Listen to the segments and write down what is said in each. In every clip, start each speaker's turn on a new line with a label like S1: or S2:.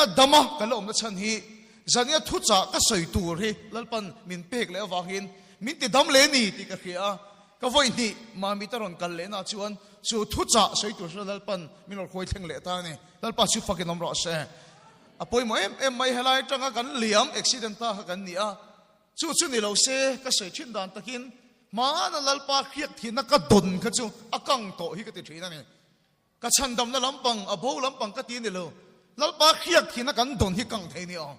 S1: thlenga dama ka la awmna chhan hi zania thuchah ka sawi tur hi Lalpan min pek leh avangin min ti dam leh ni tih ka hria a. Ka vawi hnih Mami te rawn kal lehna chuan chu thuchah sawi tur hria Lalpan min rawn hruai thleng leh ta a ni. Lalpa chu fakin awm rawh se. A pawimawh em em mai helai atanga kan liam accident ta kha kan ni a. Chu chu ni lo se ka sawi thin dan takin hmana Lalpa hriak thihna ka dawn kha chu a kang tawh hi ka ti thin a ni. Ka chhandamna lampang, a bo lampang ka ti ni lo. Lalpa hriak thihna kan dawn hi kang thei ni aw.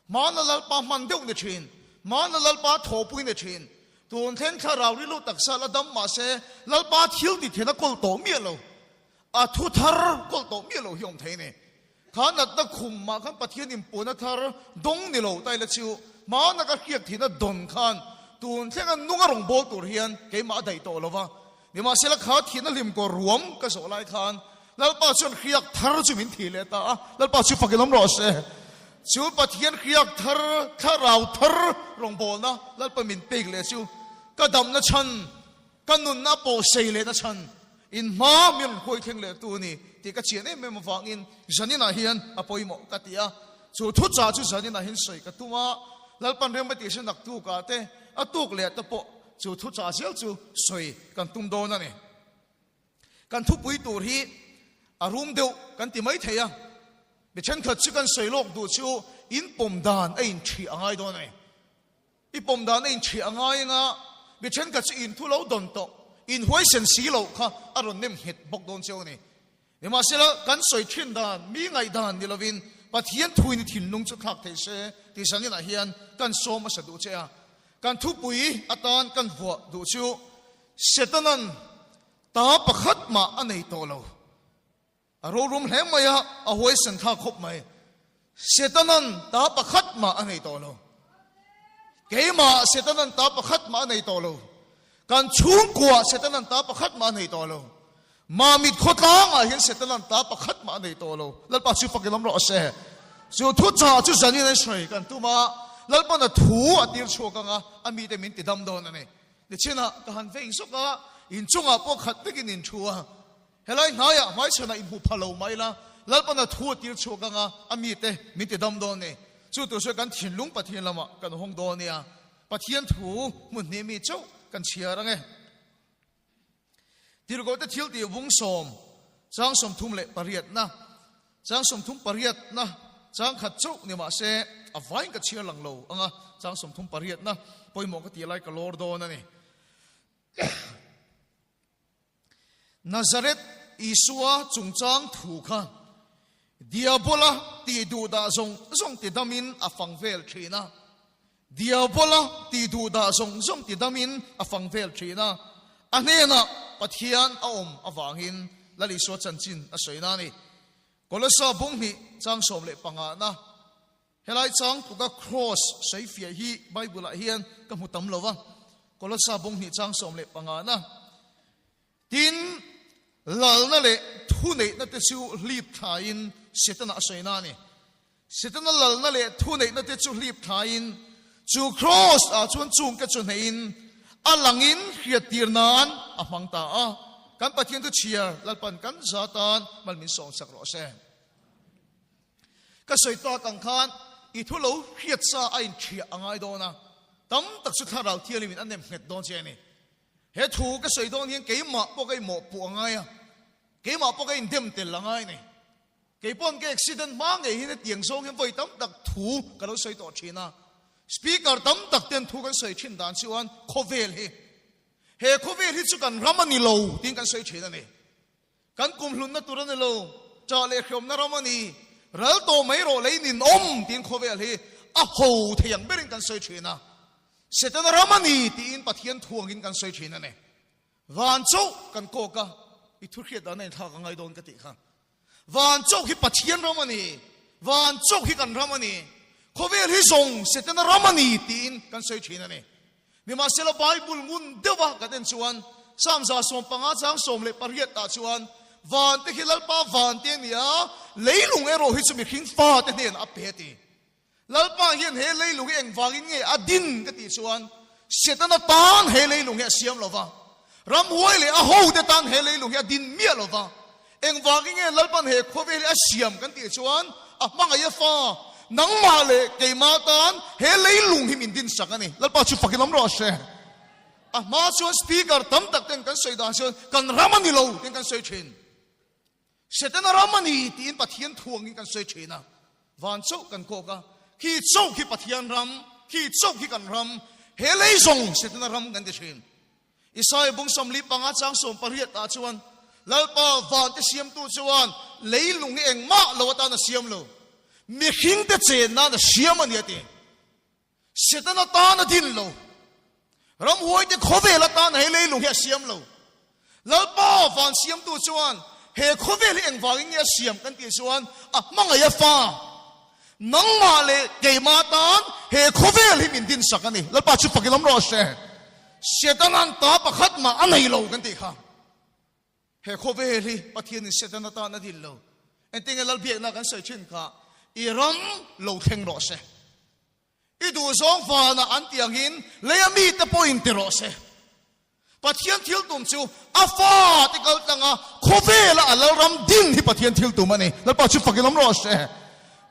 S1: Hmana Lalpa hman deuh ni thin. Hmana Lalpa thawhpui ni thin. Tun thleng thlarau rilru taksa la dam mahse Lalpa thil ti thena kawl tawh miah lo. A thu thar kawl tawh miah lo hi awm thei ni. Kha natna khum mah khan Pathian inpuana thar dawng ni lo ta ila chu hmana ka hriak thihna dawn khan tun thlenga nunga rawn bawl tur hian keimah a daih tawh lo va. Nimahsela kha thihna hlim kaw ruam ka zawh lai khan Lalpa chuan hriak thar chu min thih leh ta a, Lalpa chu fakin awm rawh se. Chu Pathian hriak thar, thlarau thar rawngbawlna Lalpa min pek leh chu ka damna chhan, ka nunna pawh sei lehna chhan, in hma min rawn huai thleng leh tu a ni tih ka chian em em avangin zaninah hian a pawimawh ka ti a. Chu thuchah chu zaninah hian sawi ka tum a, Lalpan rem a tih se naktukah te, a tuk leh te pawh chu thuchah zel chu sawi kan tum dawn a ni. Kan thupui tur hi a rum deuh kan ti mai thei a, mi thenkhat chu kan sawi lawk duh chu in pawm dan a inthih a ngai dawn a ni. I pawm dan a inchhiah a ngai anga mi thenkhat chu in thu lo dawn tawh, in huaisen si loh kha a rawn nem nghet bawk dawn cheu a ni. Nimahsela, kan sawi thin dan, mi ngaihdan ni lovin Pathian thuin i thinlung chu thlak thei se tih zaninah hian kan sawm hmasa duh che a. Kan thupui atan kan vuah duh chu Setanan ta pakhat mah a nei tawh lo. A rorum hle mai a, a huaisen thlak khawp mai. Setanan ta pakhat mah a nei tawh lo. Keimah Setanan ta pakhat mah a nei tawh lo. Kan chhungkuah Setanan ta pakhat mah a nei tawh lo. Mamit khawtlangah hian Setanan ta pakhat mah a nei tawh lo. Lalpa chu fakin awm rawh se. Chu thuchah chu zanin an sawi kan tum a, Lalpan a thu a tir chhuak ang a, a mite min ti dam dawn a ni. Nichinah ka han veng zawk a, inchungah pawh khat vekin in thu a. Helai hnaiah hmaichhanah inhmu pha lo mai la, Lalpana thu a tir chhuak anga a mite min ti dam dawn ni. Chu tur chu kan thinlung Pathian lamah kan hawng dawn nia. Pathian thu hmun hnih mi chauh kan chhiar ange. Tirhkohte thil tih vung sawm, chang 38na, chang 38na, chang khat chauh ni mah se a vain ka chhiar lang lo anga chang 38na pawimawh ka tih lai ka lawr dawn a ni. Nazareth Isua chungchang thu kha Diabola tih duhdah zawng zawng ti damin a fang vel thin a. Diabola tih duhdah zawng zawng ti damin a fang vel thin a. A hnenah Pathian a awm avangin Lal Isua chanchin a sawi na a ni. Kolossa bung hnih chang 15 na. Helai chang tluka Kraws sawifiah hi Bible-ah hian ka hmu tam lo va, Kolossa bung hnih chang 15 na. Tin, lalna leh thuneihna te chu hlip thlain Setana a sawi na a ni. Setana lalna leh thuneihna te chu hlip thlain chu Kraws ah chuan chungte chu hneihin a langin hriattir nan a hmang ta a. Kan Pathian thu chhiar Lalpan kan za tan mal min sawmsak rawh se. Ka sawi tak ang khan i thu lo hriat sa a inṭhiah a ngai dawn a, tam tak chu thlarau thianghlimin a nem nghet dawn che a ni. He thu ka sawi dawn hian keimah pawh ka inmawhpuh a ngai a, keimah pawh ka indem tel a ngai a ni. Kei pawn ka accident hma ngei hian hetiang zawng hian vawi tam tak thu ka lo sawi tawh thin a, speaker tam tak ten thu kan sawi thin dan chuan khawvel hi, he khawvel hi chu kan ram a ni lo tiin kan sawi thin a ni. Kan kumhlunna tur a ni lo, ṭah leh hriawmna ram a ni. Ral tawh mai rawh lei nin awm tiin khawvel hi a ho thei ang berin kan sawi ṭhin a. Setana ram a ni tiin Pathian thuangin kan sawi ṭhin a ni. Van chauh kan kawk a, i thu hriat dan a inthlak a ngai dawn ka tih kha. Van chauh hi Pathian ram a ni, van chauh hi kan ram a ni, khawvel hi zawng Setana ram a ni tiin kan sawi ṭhin a ni. Nimahsela Bible ngun deuha kan en chuan Psalm 115 chang 18 ah chuan van te khi Lalpa van te a ni a, leilung erawh hi chu mihring fa te hnenah a pe a ti. Lalpa hian he leilung hi engvangin nge a din ka tih chuan Setana tan he leilung hi a siam lo va, ramhuai leh a hote tan he leilung hi a din miah lo va. Engvangin nge Lalpan he khawvel hi a siam kan tih chuan A hmangaih a fa, nangmah leh keimah tan he leilung hi min dinsak a ni. Lalpa chu fakin awm rawh se. A hma chuan speaker tam tak ten kan sawi dan chuan kan ram a ni lo tiin kan sawi thin. Setana ram a ni tiin Pathian thuangin kan sawi thin a. Van chauh kan kawk a, khi chauh khi Pathian ram, khi chauh khi kan ram, he lei zawng Setana ram kan ti thin. Isaiah bung 45 chang 18 ah chuan Lalpa van te siamtu chuan leilung hi engmah lo atan a siam lo, mihring te chen nan a siam a ni a ti. Setana tan a din lo. Ramhuaite khawvel atan he leilung hi a siam lo. Lalpa van siamtu chuan he khawvel hi engvangin nge a siam kan tih chuan a hmangaih a fa. Nangmah leh keimah tan he khawvel hi min dinsak a ni. Lalpa chu fakin awm rawh se. Setana'n ta pakhat mah a nei lo kan tih kha. He khawvel hi Pathianin Setana tan a din lo. Engtinge Lalbiakna kan sawi thin kha, I ram lo thleng rawh se. I duhzawng vanah an tih angin leia mite pawhin ti rawh se. Pathian thil tum chu a fate kal tlanga khawvela a Lalram din hi Pathian thil tum a ni. Lalpa chu fakin awm rawh se.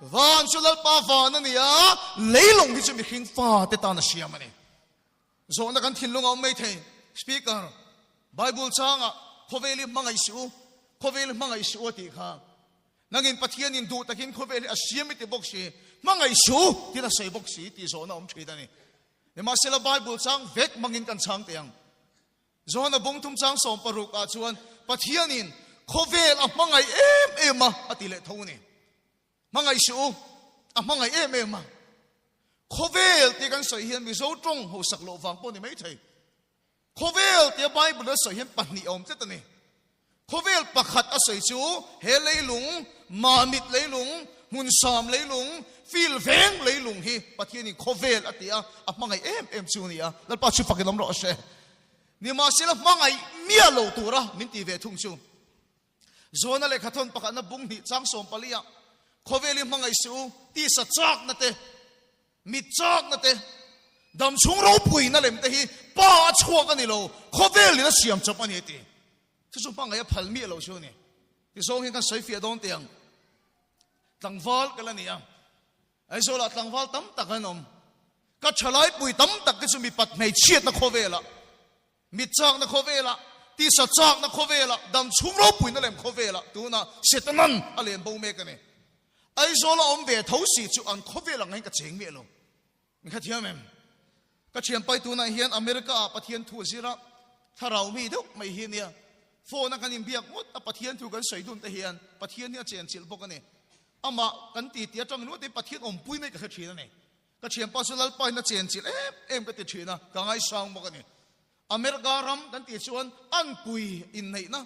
S1: Van chu Lalpa van a ni a, leilawng hi chu mihring fate tan a siam a ni. Zawhna kan thinlung a awm mai thei. Speaker, Bible changah khawvel hi hmangaih suh u, khawvel hi hmangaih suh u a tih kha. Nangin Pathianin duh takin khawvel hi a siam i ti bawk si, hmangaih suh u tiin a sawi bawk si tih zawhna a awm thin a ni. Nimahsela Bible chang vek hmangin kan chhang teh ang. Johana bung thum chang 16 ah chuan Pathianin khawvel a hmangaih em em a a ti leh tho a ni. Hmangaih suh u, a hmangaih em em a. Khawvel tia kan sawi hian Mizo tawng hausak loh vang pawh ni mai thei. Khawvel tia Bible a sawi hian pahnih a awm tlat a ni. Khawvel pakhat a sawi chu he leilung, mamit leilung, hmunsam leilung, fil veng leilung hi Pathianin khawvel a ti a, a hmangaih em em chu a ni a. Lalpa chu fakin awm rawh se. Nimahsela hmangaih miah lo tura min ti ve thung chu. Zawna lehkhathawn pakhatna bung hnih chang 14 ah khawvel hi hmangaih suh u, tisa chakna te, mit chakna te, dam chhung ropuina lem te hi pa a chhuak a ni lo, khawvel in a siam chawp a ni a ti. Chu chu hmangaih a phal miah lo chu a ni. Tizawng hian kan sawi fiah dawn teh ang. Tlangval ka la ni a, Aizawlah tlangval tam tak an awm. Ka thalaipui tam tak te chu mipat hmeichhiatna khawvelah Mit chakna khawvelah, tisa chakna khawvelah, dam chhung ropuina lem khawvelah tunah Setanan a len bo mek a ni. Aizawl a awm ve tho si chu an khawvel ang hian ka cheng miah lo. Min kha thiam em? Ka thianpai tunah hian America ah Pathian thu a zir a, thlarau mi deuh mai hi a nia. Phone a kan inbiak ngawt a Pathian thu kan sawi dun te hian Pathian hi a chenchilh bawk a ni. Amah kan titi atang ringawt in Pathian awmpui mai ka hre thin a ni. Ka thianpa chu Lalpa in a chenchilh em em ka ti thin a, ka ngaisang bawk a ni. America ram kan tih chuan an pui inneihna,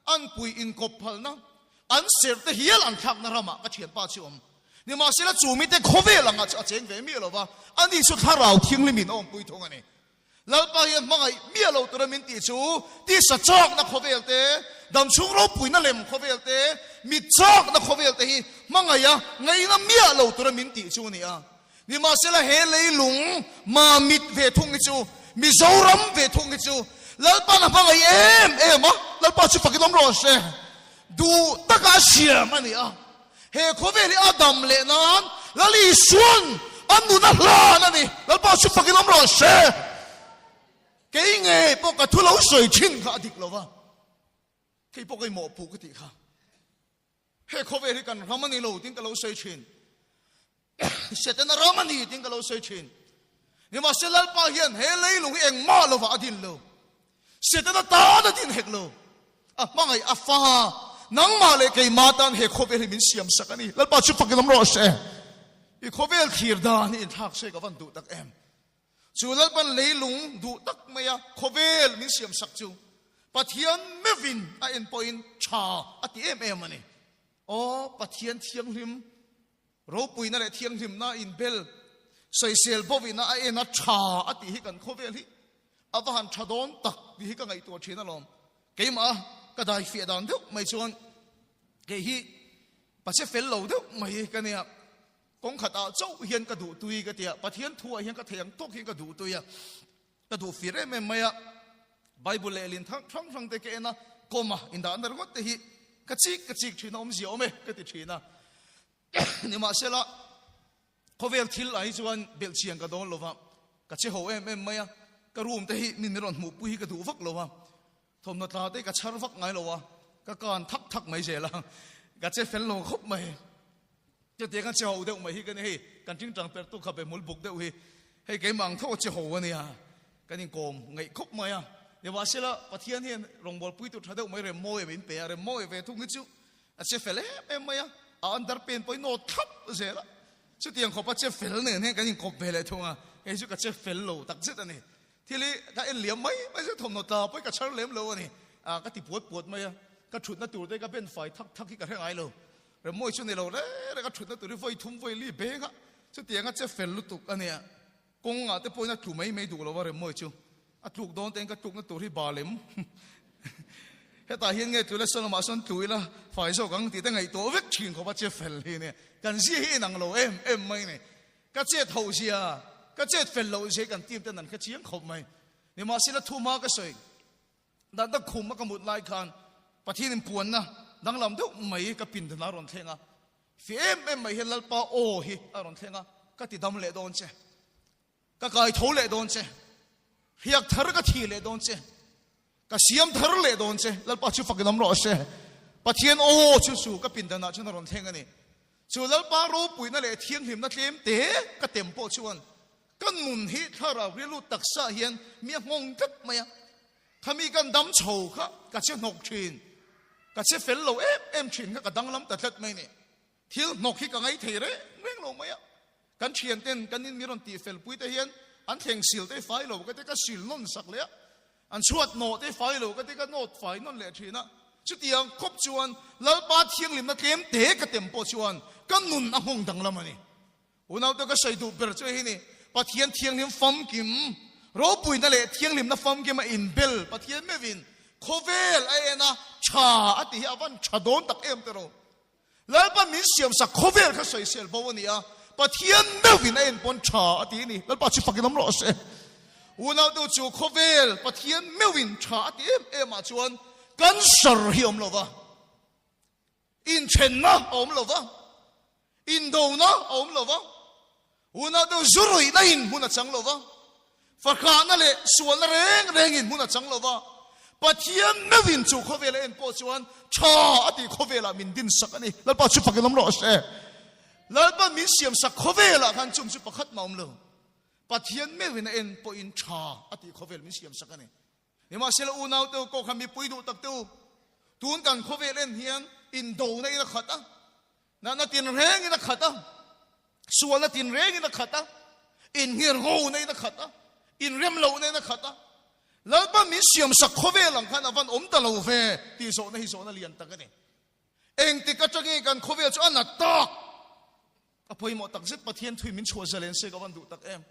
S1: an pui inkawp phalna, an serhte hial an thlakna ramah ka thianpa chu awm. Nimahsela chu mite khawvel angah chu a cheng ve miah lo va, ani chu thlarau thianghlimin a awmpui thung a ni. Lalpa hian hmangaih miah lo tura min tih chu tisa chakna khawvel te, damchhung ropuina lem khawvel te, mit chakna khawvel te hi hmangaiha ngaihna miah lo tura min tih chu a ni a. Nimahsela he leilung mamit ve thung hi chu, Mizoram ve thung hi chu Lalpa'n a hmangaih em em a, Lalpa chu fakin awm rawh se. Duh taka a siam a ni a. He khawvel hi a dam leh nan Lal Isuan a nun a hlan a ni. Lalpa chu fakin awm rawh se. Kei ngei pawh ka thu lo sawi thin kha a dik lo va. Kei pawh ka inmawhpuh ka tih kha. He khawvel hi kan ram a ni lo tiin ka lo sawi thin. Setana ram a ni tiin ka lo sawi thin. Nimahse Lalpa hian he leilung hi engmah lovah a din lo. Setana tan a din hek lo. A hmangaih a fa nangmah leh keimah tan he khawvel hi min siam sak a ni. Lalpa chu fakin awm rawh se. I khawvel thlir dan hi inthlak se ka van duh tak em. Chu Lalpan leilung duh tak maia khawvel min siam sak chu Pathian meuhin a en pawhin tha a ti em em a ni. Aw Pathian thianghlim Ropuina leh thianghlimna inbel, sawisel bawina a en a tha a tih hi kan khawvel hi a va han tha dawn tak tih hi ka ngaihtuah thin alawm. Keimah a ka dai fiah dan deuh mai chuan kei hi pache fel lo deuh mai hi ka nia. Kawng khatah chauh hian ka duh tui ka tia, Pathian thuah hian ka thei ang tawk hian ka duh tui a, ka duh fir em em mai a. Bible leh lin thang hrang hrang te ka en a, comma indah na ringawt te hi ka chik ka chik thin a, awmzia awm e ka ti thin a. Nimahsela, khawvel thil ah hi chuan belhchian ka dawn lova, ka che ho em em mai a, ka room te hi mi min rawn hmuhpui hi ka duh vak lo a, thawmhnaw tla te ka chhar vak ngai lo a, ka kan thak thak mai zel a, ka che fel lo khawp mai. Chutiang kan che ho deuh mai hi ka ni hei, kan tingtang per tu kha be hmul buk deuh hi, hei keimah ang tho a che ho a nia, kan inkawm ngaih khawp mai a. Nimahsela, Pathian hian rawngbawlpui tur tha deuh mai rem mawi min pe a, rem mawi ve thung hi chu a che fel em em mai a, a under pen pawhin nawt thlap zel a, chutiang khawpa che fel nen hian kan inkawp ve leh thung a, hei chu ka che fel lo tak zet a ni. Thil hi ka en liam mai mai zet thawmhnaw tla pawhin ka chhar lem lo a ni, a ka ti puat puat mai a, ka thutna tur te ka ben fai thak thak hi ka hre ngai lo. Remawi chu ni lo reng reng a thutna tur hi vawi thum vawi li beng a, chutiang a che fel lutuk a nia. Kawngah te pawhin a tlu mai mai duh lo a Remawi chu. A tluk dawn te in ka tlukna tur hi balem. Hetah hian nge tlu ila sawn sawn tlu ila fai zawk ang tih te ngaihtuah vek thin khawp a che fel hi nia. Kan zia hi inang lo em em mai ni. Ka chet ho zia, ka chet fel loh zia hi kan team ten an hre chiang khawp mai. Nimahsela thu hma ka sawi. Natna khum a ka mut lai khan Pathian in puanna danglam deuh mai ka pindan a rawn thleng a, fi em em mai hian Lalpa aw hi a rawn thleng a, ka ti dam leh dawn che, ka kai tho leh dawn che, hriak thar ka thi leh dawn che, ka siam thar leh dawn che, Lalpa chu fak in awm rawh se. Pathian aw chu chu ka pindan ah chuan a rawn thleng a ni. Chu Lalpa ropuina leh thianghlimna tlem te ka tem pawh chuan Ka nun hi thlarau rilru taksa hian mi a nghawng tlat mai a, khami kan dam chho kha ka che hnawk thin, ka che fel lo em em thin kha ka danglam ta tlat mai ni. Thil hnawk hi ka ngai thei reng reng lo mai a, kan thian ten kan in mi rawn tih fel pui te hian an thleng sil te fai lo ka te ka sil nawn sak leh a, an chhuat nawh te fai lo ka te ka nawt fai nawn leh thin a, chutiang khawp chuan Lalpa thianghlimna tlem te ka tem pawh chuan ka nun a nghawng danglam a ni. Unaute ka sawi duh ber chu hei ni, Pathian thianghlim famkim, ropuina leh thianghlimna famkim a inbel Pathian meuhin khawvel a en a, tha a ti hi a van tha dawn tak em tiraw? Lalpa min siamsak khawvel kha sawisel bo a ni a, Pathian meuhin a en pawn tha a ti a ni. Lalpa chu fakin awm rawh se. Unaute chu khawvel Pathian meuhin tha a ti em em ah chuan cancer hi awm lo va. Inthenna a awm lo va, indona a awm lo va, unau deuh zu ruihna in hmun a chang lo va, fahrahna leh sualna reng reng in hmun a chang lo va, Pathian meuhin chu khawvel a en pawh chuan tha a tih khawvelah min din sak a ni. Lalpa chu fakin awm rawh se. Lalpa min siam sak khawvelah khan chung chu pakhat mah awm lo. Pathian meuhin a en pawhin tha a tih khawvel min siam sak a ni. Nimahsela unau te u kawh kha mipui duh tak te u, tun kan khawvel en hian indona in a khat a, natna tinreng in a khat a, sualna tinreng in a khat a, inngirngona in a khat a, inremlohna in a khat a, Lalpa min siamsak khawvel ang khan a van awm ta lo ve tih zawhna hi zawhna lian tak a ni. Engtik atangin kan khawvel chu a nat tak? A pawimawh tak zet Pathian thui min chhuah zalen se ka van duh tak em.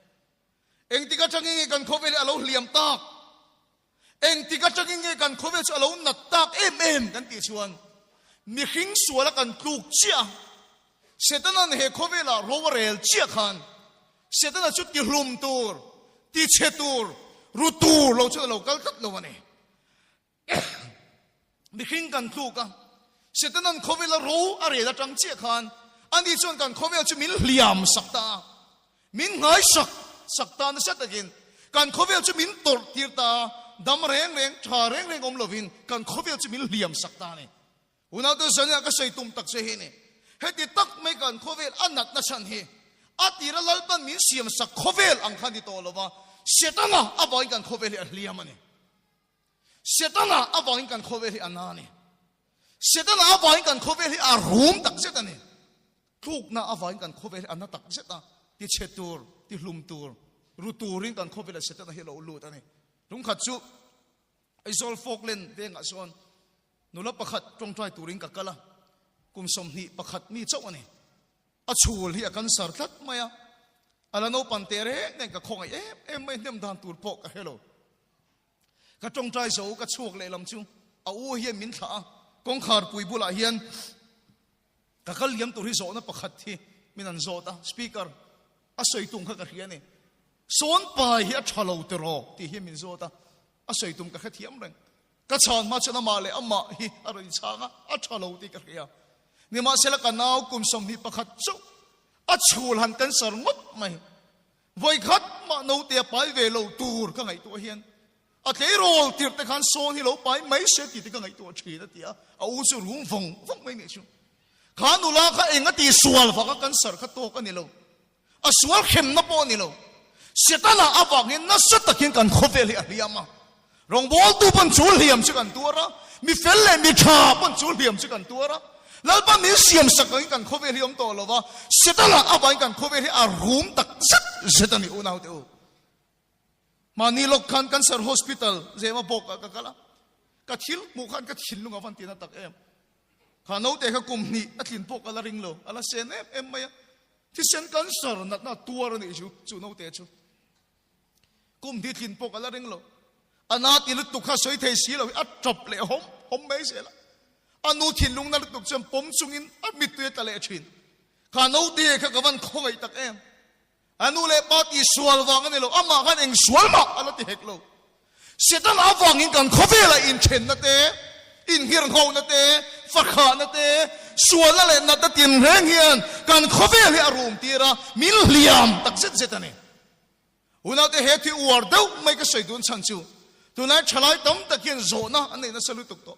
S1: Engtik atangin nge kan khawvel hi a lo hliam tak? Engtik atangin nge kan khawvel chu a lo nat tak em em kan tih chuan mihring suala kan tluk chiah a, Setanan he khawvelah ro a rel chiah khan Setana chu tihlum tur, tichhe tur, ru tur lo chuan a lo kal tlat lo a ni. Mihring kan tluk a, Setanan khawvela ro a rel atang chiah khan ani chuan kan khawvel chu min hliam sak ta a, min ngai sak sak ta nasa takin kan khawvel chu min tawrh tir ta a, dam reng reng, tha reng reng awm lovin kan khawvel chu min hliam sak ta a ni. Unaute zania ka sawi tum tak che hi ni. Heti tak mai kan khawvel a natna chhan hi a tira Lalpan min siam sak khawvel ang kha ni tawh lova, Setana avangin kan khawvel hi a hliam a ni. Setana avangin kan khawvel hi a na a ni. Setana avangin kan khawvel hi a rum tak zet a ni. Tlukna avangin kan khawvel hi a na tak zet a, ti chhe tur, ti hlum tur, ru turin kan khawvelah Setana hi a lo lut a ni. Lungkhat chu Aizawl Falkland vengah chuan nula pakhat tawngtai turin ka kal a, kum 21 mi chauh a ni. A chhul hi a cancer tlat mai a, a la naupang teh reng reng ka khawngaih em em mai, hnem dan tur pawh ka hre lo. Ka tawngtai zo ka chhuak lehlam chu a u hian min thlah a, kawngkhar pui bulah hian ka kal liam tur hi zawhna pakhat hi min an zawt a, speaker a sawi tum kha ka hria a ni. Sawn pai hi a tha lo tiraw tih hi min zawt a, a sawi tum ka hrethiam reng. Ka chhan hma chuan amah leh amah hi a rawn inchhang a, a tha lo tih ka hria. Nimahsela ka nau kum 21 chauh a chhul han cancer ngawt mai. Vawi khat mah naute a pai ve lo tur ka ngaihtuah hian a tleirawl tirh te khan sawn hi lo pai mai se tih te ka ngaihtuah thin a ti a, a u chu rum vawng vawng mai nih chu. Kha nula kha eng a ti sual vak a cancer kha tawk a ni lo. A sual hremna pawh a ni lo. Setana avangin nasa takin kan khawvel hi a hliam a. Rawngbawltu pawn chu hliam chu kan tuar a, mi fel leh mi tha pawn chu hliam chu kan tuar a. Lalpa min siam sak angin kan khawvel hi awm tawh lo va, Setana avangin kan khawvel hi a rum tak zet zet a ni unaute u. Mahni lawk khan Cancer Hospital Zema bawkah ka kal a, ka thil hmuh khan ka thinlung a van tina tak em. Kha naute kha kum hnih a tlin pawh ka la ring lo, a la sen em em mai a. Thisen cancer natna a tuar a nih chu, chu naute chu. Kum hnih tlin pawh ka la ring lo. A na ti lutuk kha sawi thei si lo hi a tap leh hawm hawm mai zel a. A nu thinlung na lutuk chuan pawm chungin a mittui a tla leh thin. Kha naute kha ka van khawngaih tak em. A nu leh pa tih sual vang a ni lo, amah khan eng sual mah a la ti hek lo. Satan avangin kan khawvelah inthenna te, inghirnghona te, fakhahna te, sualna leh natna tinreng hian kan khawvel hi a rum tir a, min hliam tak zet zet a ni. Unaute he thi uar deuh mai ka sawi dun chhan chu tunlai thalai tam tak hian zawhna an nei nasa lutuk tawh.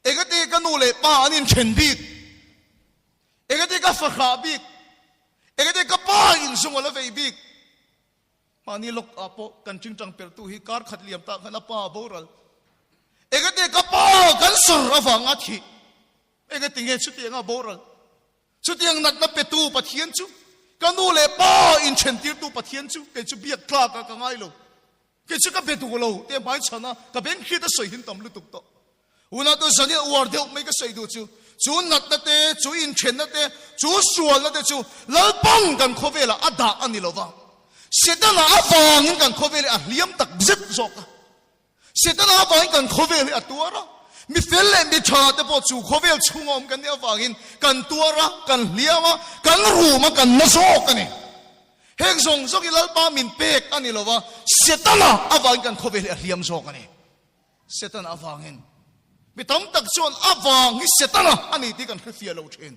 S1: Engati ka nu leh pa an inthen bik? Engati ka fahrah bik? Engati ka pa inzung a la vei bik? Mahni lawk ah pawh kan tingtang perhtu hi kar khat liam tah khan a pa a boral. Engati ka pa kan sawr avanga thih? Engati nge chutianga boral? Chutiang natna petu Pathian chu, ka nu leh pa inthentirtu Pathian chu kei chu biak tlak ah ka ngai lo. Kei chu ka be duh lo tih a hmai chhan a, ka beng hriat a sawi hin tam lutuk tawh. Unau tu zan in uar deuh mai ka sawi duh chu, chu natna te, chu inthenna te, chu sualna te chu Lalpan kan khawvelah a dah a ni lo va. Setana avangin kan khawvel hi a hliam tak zet zawk a. Setana avangin kan khawvel hi a tuar a. Mi fel leh mi tha te pawh chu khawvel chhunga awm kan nih avangin kan tuar a, kan hliam a, kan rum a, kan na zawk a ni. Heng zawng zawng hi Lalpa min pek a ni lo va, Setana avangin kan khawvel hi a hliam zawk a ni. Setana avangin. Mi tam tak chuan avang hi Setana a ni tih kan hrefiah lo thin.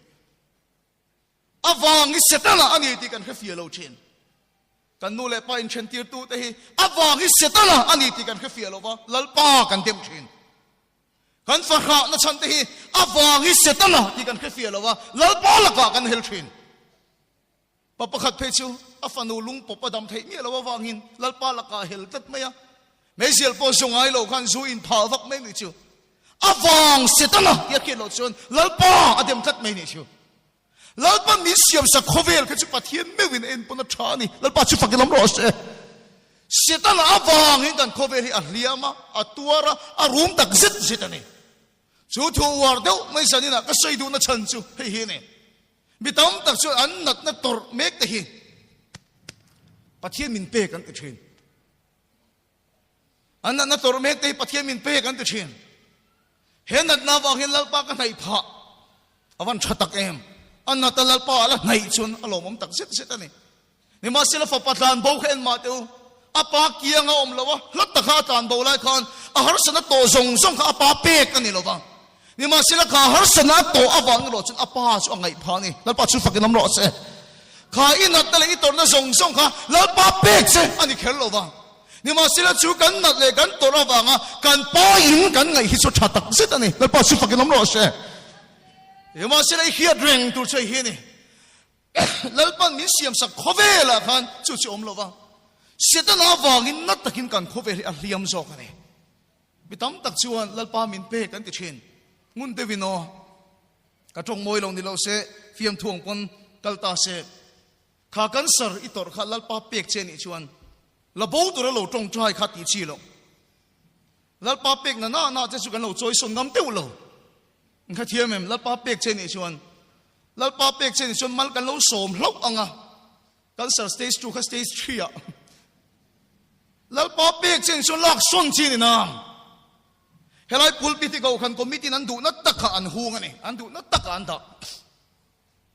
S1: Avang hi Setana a ni tih kan hrefiah lo thin. Kan nu leh pa inthentirtute hi avang hi Setana a ni tih kan hrefiah lo va, Lalpa kan dem thin. Kan fahrahna chhan te hi avang hi Setana tih kan hrefiah lo va, Lalpa lakah kan hel thin. Pa pakhat phei chu a fanu lung pawp a dam theih miah lo avangin Lalpa lakah a hel tlat mai a. Meizial pawh zu ngai lo khan zu in phah vak mai nih chu. A vang Setana tih a hriat loh chuan Lalpa a dem tlat mai nih chu. Lalpa min siamsak khawvel kha chu Pathian meuhin a enpawn a tha a ni. Lalpa chu fak i lam rawh se. Setana avangin kan khawvel hi a hliam a, a tuar a, a rum tak zet zet a ni. Chu thu uar deuh mai zaninah ka sawi duhna chhan chu hei hi a ni. Mi tam tak chuan an natna tawrh mek te hi Pathian min pek an ti thin. An natna tawrh mek te hi Pathian min pek an ti thin. He natna avang hian Lalpa ka hnaih phah a van tha tak em. A nata Lalpa a la hnaih chuan a lawmawm tak zet zet a ni. Nimahsela fapa tlan bo kha en mah teh u, a pa kiang a awm lo a, hla taka a tlan bo lai khan a harsatna tawh zawng zawng kha a pa pek a ni lo va. Nimahsela kha harsatna a tawh avang erawh chuan a pa chu a ngaih phah a ni. Lalpa chu fakin awm rawh se. Kha i natna leh i tawrhna zawng zawng kha Lalpa pek che a ni kher lo va. Nimahsela chu kan nat leh kan tawrh avanga kan pa in kan ngaih hi chu tha tak zet a ni. Lalpa chu fakin awm rawh se. Nimahsela i hriat reng tur chu hei hi a ni. Lalpan min siamsak khawvelah khan chu chu awm lo va, Setana avangin na takin kan khawvel hi a hliam zawk a ni. Mi tam tak chuan Lalpa min pek an ti thin. Ngun deuhin aw, ka tawng mawi lo ni lo se, fiamthu ang pawn kal ta se. Kha cancer i tawrh kha Lalpa pek che nih chuan la bo tura lo tawngtai kha tih chi loh. Lalpa pek na na na che chu kan lo chawisawn ngam deuh lo. Ka thiam em, Lalpa pek che nih chuan Lalpa pek che nih chuan mal kan lo sawm hlauh ang a, cancer stage 2 kha stage 3 ah Lalpa pek che nih chuan lak sawn chi ni nang. Helai pulpit hi kohhran committee in an duhna takah an hung a ni, an duhna takah an dah.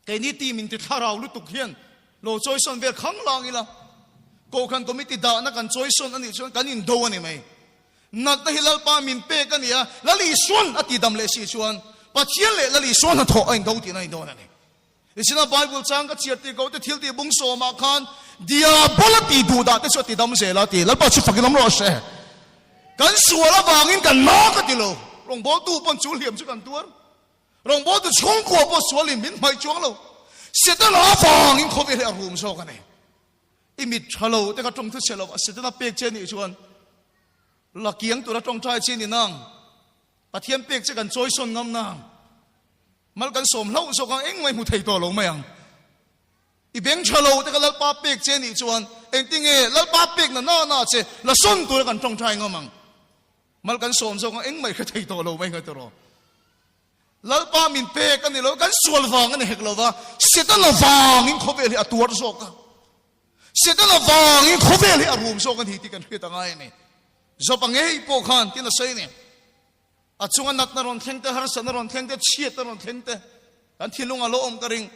S1: Keini team in ti thlarau lutuk hian lo chawisawn vel khang lang ila, Kohhran Committee dahna kan chawisawn a nih chuan kan indo a ni mai. Natna hi Lalpa min pek a ni a, Lal Isuan a ti dam leh si chuan. Pathian leh Lal Isua hnathawh a indo tihna a ni dawn a ni. Nichina Bible chang ka chhiar tih ko te thil tih bung sawmah khan Diabola tih duh dah te chu a ti dam zel a ti. Lalpa chu fakin awm rawh se. Kan sual avangin kan na ka ti lo. Rawngbawltu pawn chu hliam chu kan tuar. Rawngbawltu chhungkua pawh sualin min hmaih chuang lo. Setana avangin khawvel hi a rum zawk a ni. I mit tha lo te kha tawng thu chhe lo a Setana pek che nih chuan la kiang tura tawngtai chi ni nang. Pathian pek che kan chawisawn ngam nang. Mal kan sawm hlauh zawk ang engmah i hmu thei tawh lo mai ang. I beng tha lo te kha Lalpa pek che nih chuan engtinge Lalpa pek na na na che la sawn tura kan tawngtai ngam ang. Mal kan sawm zawk ang engmah i hre thei tawh lo mai ngai tawh. Lalpa min pek a ni lo, kan sual vang a ni hek lo va, Setana vangin khawvel hi a tuar zawk a. Setana vangin khawvel hi a rum zawk a ni tih kan hriat a ngai a ni. Job-a ngei pawh khan tin a sawi a ni. A chunga natna rawn thleng te, harsatna rawn thleng te, chhiatna rawn thleng te, kan thinlung a lo awm ka ring.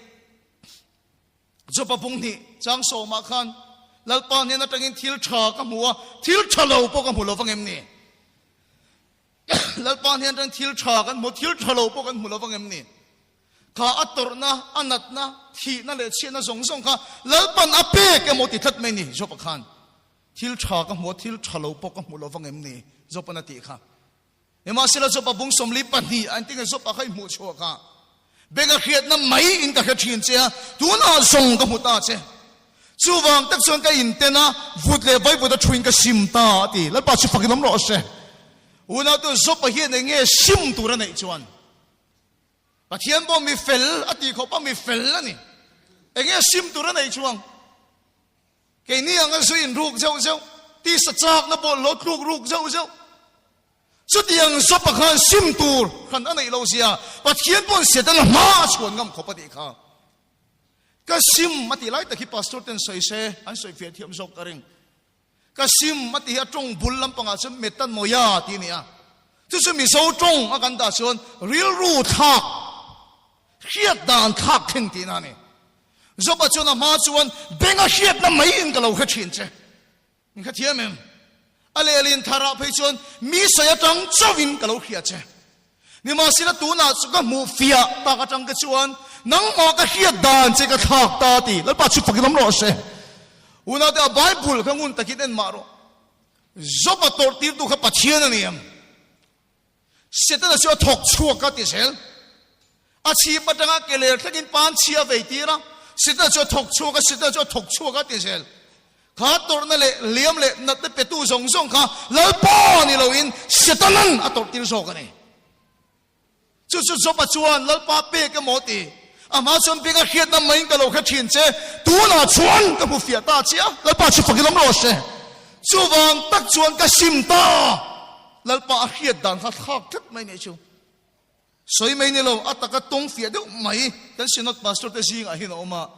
S1: Job-a bung hnih chang sawmah khan Lalpa hnen atangin thil tha ka hmu a, thil tha lo pawh ka hmu lo vang em ni? Lalpa hnen atangin thil tha kan hmu, thil tha lo pawh kan hmu lo vang em ni? Kha a tawrhna, a natna, thihna leh chhiatna zawng zawng kha Lalpan a pek emaw ti tlat mai ni Job-a khan. Thil tha ka hmu a, thil tha lo pawh ka hmu lo vang em ni? Job-an a tih kha. Nimahsela Job-a bung 42 a engtinge Job-a kha i hmuh chhuah kha? Beng a hriatna mai in ka hre thin che a, tunah zawng ka hmu ta che. Chuvang tak chuan ka inten a, vut leh vaivut a thuin ka sim ta a ti. Lalpa chu fakin awm rawh se. Unautu Job-a hian enge sim tur a neih chuan? Pathian pawh mi fel a tih khawp a, mi fel a ni. Enge sim tur a neih chuang? Keini anga zu in ruk zeuh zeuh, tisa chakna pawh lo tluk ruk zeuh zeuh. Chutiang zawpa khan sim tur khan a neih lo zia Pathian paw'n Setana hma a chhuan ngam khawp a tih kha. Ka sim a tih lai tak hi pastor ten sawi se an sawi fiah thiam zawk ka ring. Ka sim a tih hi a tawng bul lampangah chuan metanoia tih a ni a. Chu chu Mizo tawng a kan dah chuan rilru thlak, hriat dan thlak thleng tihna a ni. Job-a chuan a hma chuan, Beng a hriatna mai in ka lo hre thin che. Min kha thiam em? A lehlin tharah phei chuan mi sawi atang chauhin ka lo hria che. Nimahsela tunah chu ka hmuh fiah tak atang te chuan nangmah ka hriat dan che ka thlak ta ti. Lalpa chu fakin awm rawh se. Unaute a Bible kha ngun takin en mah rawh. Job-a tawrh tirtu kha Pathian a ni em? Setana chu a thawk chhuak a ti zel. A chhip atanga ke ler thlengin pan chhia vei tir a, Setana chu a thawk chhuak a, Setana chu a thawk chhuak a ti zel. Kha tawrhna leh hliam leh natna petu zawng zawng kha Lalpa ni loin Setanan a tawrh tir zawk a ni. Chu chu Job-a chuan Lalpa pek emaw ti. A hma chuan beng a hriatna maiin ka lo hre thin che, tunah chuan ka hmu fiah ta che a, Lalpa chu fakin awm rawh se. Chuvang tak chuan ka sim ta. Lalpa a hriat dan kha thlak tlat mai nih chu. Sawi mai ni lo, a taka tawng fiah deuh mai kan Synod Pastor te zingah hian a awm a.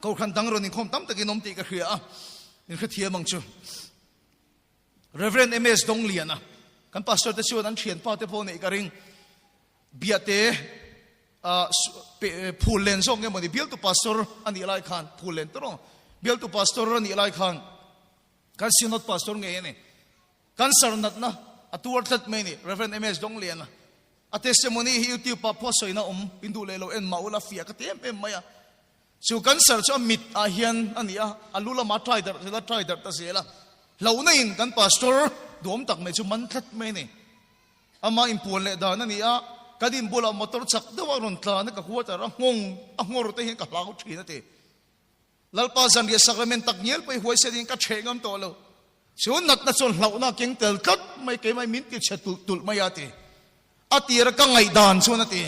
S1: Kohhran dang rawn inkhawm tam takin awm tih ka hria a, min hrethiam ang chu. Rev. MS Dongliana, kan pastor te chuan an thianpa te pawh neih ka ring. Biate phul len zawk nge mawni bialtu pastor a nih lai khan phul len tawh bialtu pastor a nih lai khan kan synod pastor ngei a ni. Cancer natna a tuar tlat mai a ni Rev. MS Dongliana. A testimony hi YouTube ah pawh sawina awm in duh leh lo en mah ula fiah ka ti em em mai a. Chu cancer chu a mit ah hian a ni a, a lu lamah a try darh zel a, try darh ta zel a. Hlauhna in kan pastor duhawm tak mai chu man tlat mai a ni. Ama inpuan leh dan a ni a, kan inbulah motor chak deuh a rawn tlan a, ka quarter a nghawng a nghawr te hian ka hlau thin a ti. Lalpa zanriah sacrament tak ngial pawh i huaisen in ka chheh ngam tawh lo. Chu natna chuan hlauhna a keng tel tlat mai, keimah min ti chhe tulh tulh mai a ti. A tira ka ngaihdan chuan a ti,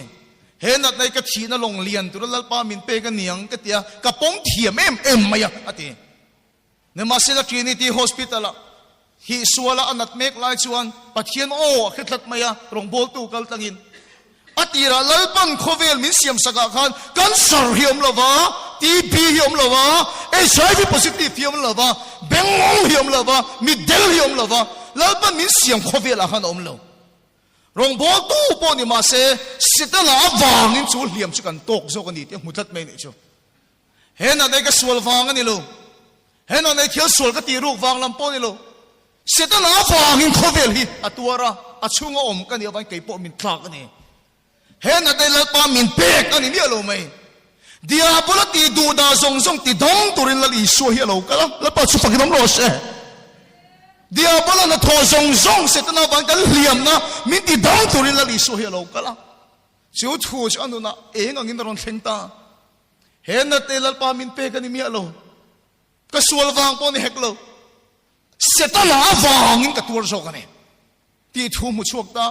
S1: He natna hi ka thihna lawng lian tura Lalpa min pek a niang ka ti a, ka pawm thiam em em mai a, a ti. Nimahsela Trinity Hospital-ah hi suala a nat mek lai chuan Pathian aw a hre tlat mai a, rawngbawltu kal tlangin. A tirah Lalpan khawvel min siam sakah khan cancer hi awm lo va, TB hi awm lo va, HIV positive hi awm lo va, bengngawng hi awm lo va, mitdel hi awm lo va, Lalpan min siam khawvelah khan a awm lo. Rawngbawltu pawh ni mah se, Setana avangin chu hliam chu kan tawk zawk a ni tih a hmu tlat mai a nih chu. He natna ka sual vang a ni lo. He natna thil sual ka tih ruk vang lam pawh a ni lo. Setana avangin khawvel hi a tuar a. a chhunga awm ka nih avangin kei pawh min tlak a ni. He natna hi Lalpa min pek a ni miah lo mai. Diabola tih duh dah zawng zawng ti dawng turin Lal Isua hi a lo kal a, Lalpa chu fakin awm rawh se. Diabola hnathawh zawng zawng Setana avangin kan hliamna min ti dawng turin Lal Isua hi a lo kal a. Chu thu chu a nunah eng angin a rawn thleng ta. He natna hi Lalpa min pek a ni miah lo. Ka sual vang pawh a ni hek lo. Setana avangin ka tuar zawk a ni. Tih thu hmu chhuak ta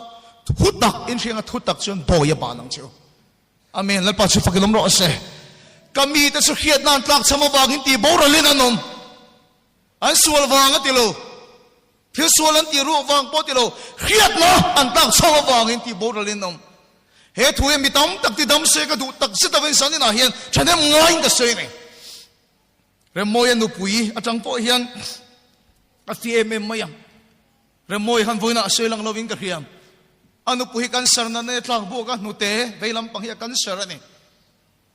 S1: thu tak in hriang a thu tak chuan bawi a ban ang che u. Amen. Lalpa chu fakin awm rawh se. Ka mite chu hriat nan tlak cham avangin tih boralin an awm. An sual vang a ti lo. Thil sual an tih ruak vang pawh ti lo. Hriatna an tlak cham avangin tih boralin an awm. He thu hi mi tam tak ti dam se ka duh tak zet avangin zaninah hian thahnem ngaiin ka sawi a ni. Remmawia nupui atang pawh hian a fi em em mai ang. Remmawia khan vawiinah a sawi lang lovin ka hria. A nupui hi cancer natna a tlak buak a, hnute vei lampang hi a cancer a ni.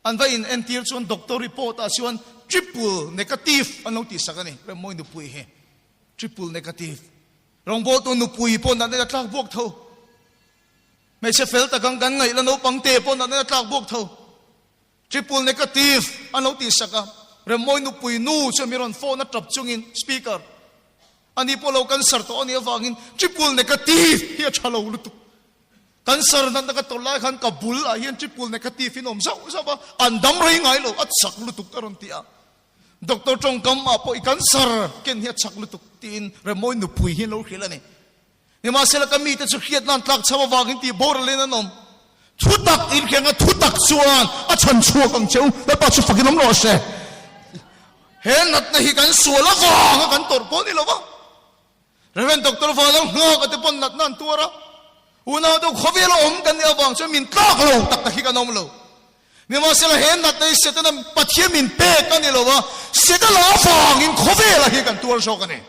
S1: An va in entir chuan doctor report ah chuan triple negative an lo tihsak a ni, Remmawia nupui hi triple negative. Rawngbawltu nupui pawh natna a tlak buak tho. Hmeichhe fel tak ang kan ngaih la naupang te pawh natna a tlak buak tho. Triple negative an lo tihsak a, Remmawi nupui nu chu mi rawn phone a tap chungin speaker ani pawh lo cancer tawh a nih avangin triple negative hi a tha lo lutuk. Cancer natna ka tawrh lai khan ka bul ah hian triple negative in awm zauh zauh a, an dam rei ngai lo, a chak lutuk a rawn ti a. Doctor tawngkam ah pawh i cancer ken hi a chak lutuk tiin Remmawi nupui hi an lo hrilh a ni. Nimahsela ka mite chu hriatna an tlak chho avangin tih boralin an awm. Thutak inhriatna thutak chuan a chhan chhuak ang che u. Lalpa chu fakin awm rawh se. He natna hi kan sual avanga kan tawrh pawh a ni lo va. Rev. Doctor Valang Nghaka te pawn natna an tuar a. Unau deuh khawvel a awm kan nih avang chuan min tlak lo tak tak hi kan awm lo. Nimahsela he natna hi Setana Pathian min pek a ni lo va, Setana avangin khawvela hi kan tuar zawk a ni.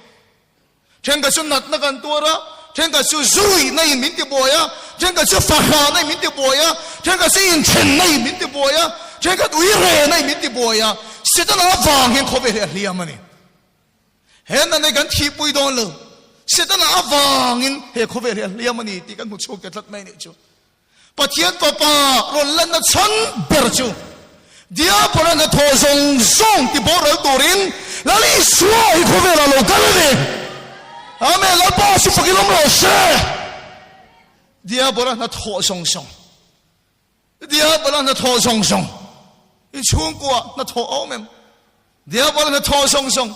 S1: Thenkhat chu natna kan tuar a, thenkhat chu zuihna in min ti buai a, thenkhat chu fahrahna in min ti buai a, thenkhat chu inthenna in min ti buai a, thenkhat uirehna in min ti buai a, Setana avang hian khawvel hi a hliam a ni. He natna hi kan thihpui dawn lo, Setana avangin he khawvel hi a hliam a ni tih kan hmu chhuak ta tlat mai a nih chu. Pathian Fapa rawn lanna chhan ber chu Diabola hnathawh zawng zawng ti boral turin Lal Isua hi khawvelah lo kal a ni. Amen. Lalpa chu fakin awm rawh se. Diabola hnathawh zawng zawng, Diabola hnathawh zawng zawng, i chhungkua hnathawh a awm em? Diabola hnathawh zawng zawng,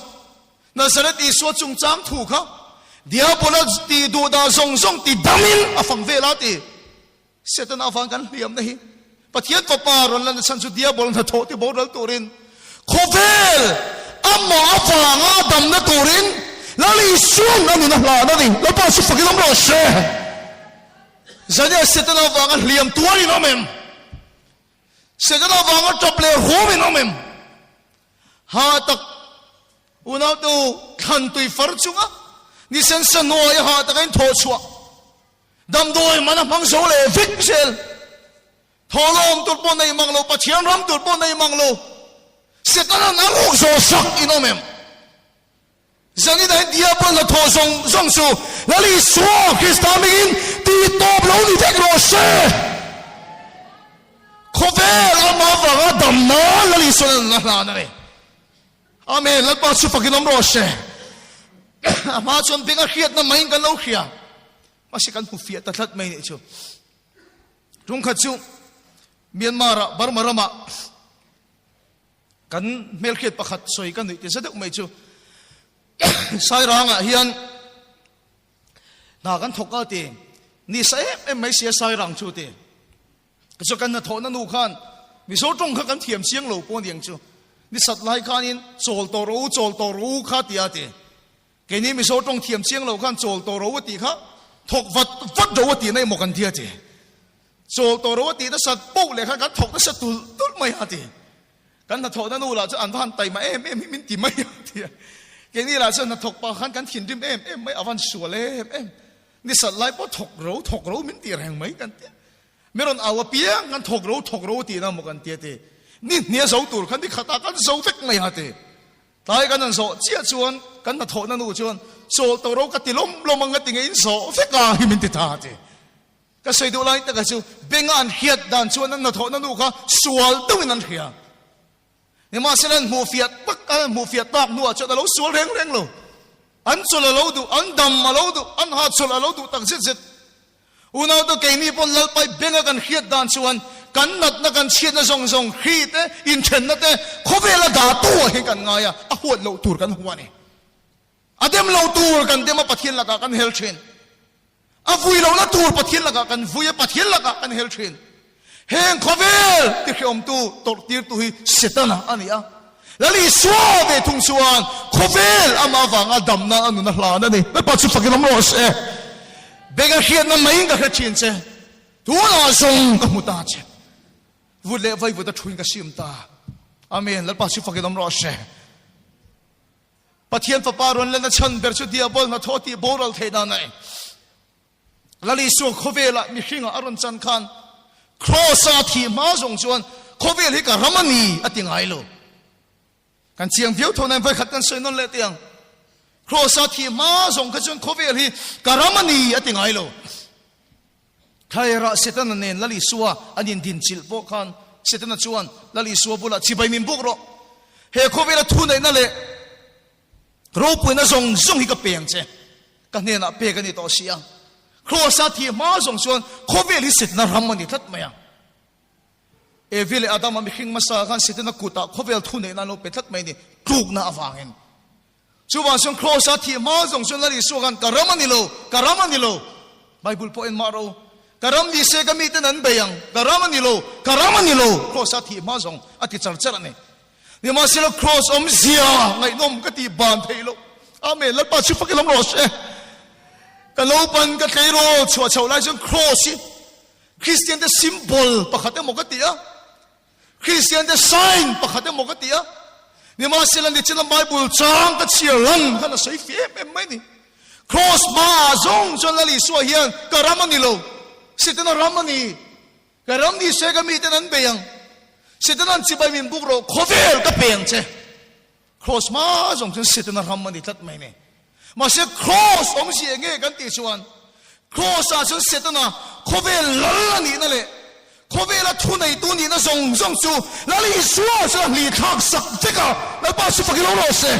S1: Nazareth Isua chungchang thu kha Diabola tih duh dah zawng zawng ti damin a fang vel a ti. Setana avang kan hliamna hi Pathian Fapa rawn lan chhan chu Diabola hnathawh ti boral turin khawvel amah avanga damna turin Lal Isuan a nun a hlan a ni. Lalpa chu fakin awm rawh se. Zania Setana avanga hliam tuarin awm em? Setana avanga tap leh ruamin awm em? Ha tak unautu thlan tui far chunga nisen sa hnuaia ha taka in thawh chhuah damdawi man a hmang zo leh vek zel. Thawhlawm tur pawh nei mang lo, Pathian ram tur pawh nei mang lo, Setana'n a ruk zawh sak in awm em? Zanin ah hian Diabol hnathawh zawng zawng chu Lal Isua Krista hmingin tih tawp lo ni vek rawh se. Khawvel ama avanga dam nan Lal Isua'n a nun a hlan a ni. Amen. Lalpa chu fakin awm rawh se. A hma chuan beng a hriatna maiin kan lo hria. Mahse kan hmu fiah ta tlat mai nih chu. Tungkhat chu Myanmar ah Burma ramah Kan hmelhriat pakhat sawi ka nuih ti za deuh mai chu Sairangah hian hna kan thawk a ti ni sa em em mai sia Sairang chu ti chu kan hnathawhna nu khan Mizo tawng kha kan thiam chiang lo pawh aniang chu ni sat lai khanin chawl tawh rawh u chawl tawh rawh u kha ti a ti keini Mizo tawng thiam chiang lo khan chawl tawh rawh u tih kha thawk vat vat rawh u tih na emaw kan tia ti Chawl tawh ro a tih nasa poh leh khan kan thawk nasa tulh tulh mai a ti. Kan hnathawhna nu lah chu an va han taima em em hi min ti mai a ti a. Keini lah chuan hnathawk pah khan kan thinrim em em mai, a van sual em em. Ni sat lai pawh thawk ro thawk ro min ti reng mai kan ti a. Mi rawn au apiang kan thawk ro thawk ro tihna maw kan ti a ti. Ni hnia zo tur khan ni khatah kan zo vek mai a ti. Tlai kan han zawh chiah chuan kan hnathawhna nu chuan. Chawl to ro ka ti lawm lawm ang a ti nge in zawh vek a hi min ti ta a ti. Ka sawi duh lai taka chu benga an hriat dan chuan an hnathawhna nu kha sual deuhin an hria. Nimahsela an hmuh fiah tak an hmuh fiah tak hnuah chuan a lo sual reng reng lo. An chawlh a lo duh, an dam a lo duh, an hahchawlh a lo duh tak zet zet. Unaute keini pawn Lalpai benga kan hriat dan chuan kan natna kan chhiatna zawng zawng hri te, inthenna te khawvela dah tu ah hian kan ngai a, a huat loh tur kan hua a ni. A dem lo tur kan dem a Pathian lakah kan hel thin. A vui lohna tur Pathian lakah kan vui a, Pathian lakah kan hel thin. Heng khawvel ti hreawmtu tawrh tirtu hi Setana a ni a. Lal Isua ve thung chuan khawvel amah avanga damna a nun a hlan a ni. Lalpa chu fakin awm rawh se. Beng a hriatna maiin ka hre thin che. Tunah zawng ka hmu ta che. Vut leh vaivut a thuin ka sim ta. Amen. Lalpa chu fakin awm rawh se. Pathian fapa rawn lenna chhan ber chu diabol hnathawh tih boral theih dan a ni. Lal Isua khawvelah mihringah a rawn chan khan Kraws-a thih hma zawng chuan khawvel hi ka ram a ni a ti ngai lo. Kan chiang viau tho nain vawikhat kan sawi nawn leh teh ang. Kraws-a thih hma zawng kha chuan khawvel hi ka ram a ni a ti ngai lo. Thlairah Setana nen Lal Isua an indinchilh pawh khan Setana chuan Lal Isua bulah chibai min buk rawh. He khawvela thuneihna leh Ropuina zawng zawng hi ka pe ang che, ka hnenah pek a ni tawh si a. Kraws-a thih hma zawng chuan khawvel hi Setana ram a ni tlat mai a. Evi leh Adama mihring hmasa khan Setana kutah khawvel thuneihna an lo pe tlat mai a ni, tlukna avangin. Chuvang chuan Kraws-a thih hma zawng chuan Lal Isua khan ka ram a ni lo, ka ram a ni lo. Bible pawh en mah ro, ka ram ni se ka miten an bei ang, ka ram a ni lo, ka ram a ni lo. Kraws-a thih hma zawng a ti char char a ni. Nimahsela Kraws awmzia ngaihnawm ka tih ban theih loh. Amen. Lalpa chu fakin awm rawh se. Ka naupan ka tleirawl chhuah chhoh lai chuan Kraws hi Kristian te symbol pakhat emaw ka ti a. Kristian te sign pakhat emaw ka ti a. Nimahsela nichina Bible chang ka chhiar lang khan a sawi fi em em mai ni. Kraws hmaah zawng chuan Lal Isua hian ka ram a ni lo, Setana ram a ni. Ka ram ni se ka miten an bei ang, Setana'n chibai min buk rawh, khawvel ka pe ang che. Kraws hma zawng chuan Setana ram a ni tlat mai ni. Mahse kraws awmzia enge kan tih chuan, kraws-ah chuan Setana khawvel lal a nihna leh khawvela thuneitu nihna zawng zawng chu Lal Isua chuan a hli thlak sak vek a, Lalpa chu fakin lo rawh se.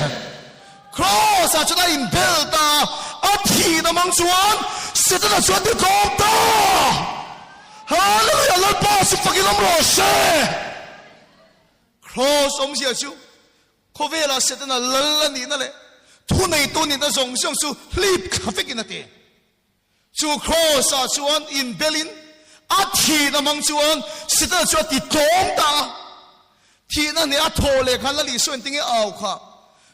S1: Kraws-ah chuan a inbel ta a, a thihna mang chuan Setana chuan ti tlawm ta. Hallelujah! Lalpa chu fakin awm rawh se! Kraws awmzia chu khawvelah Setana lal a nihna leh thuneitu nihna zawng zawng chu hlip thla vekin a ti. Chu kraws-ah chuan inbelin a thihna hmang chuan Setana chu a ti tlawm ta a. Thihna hneh a thaw leh khan Lal Isua engtinge a au kha?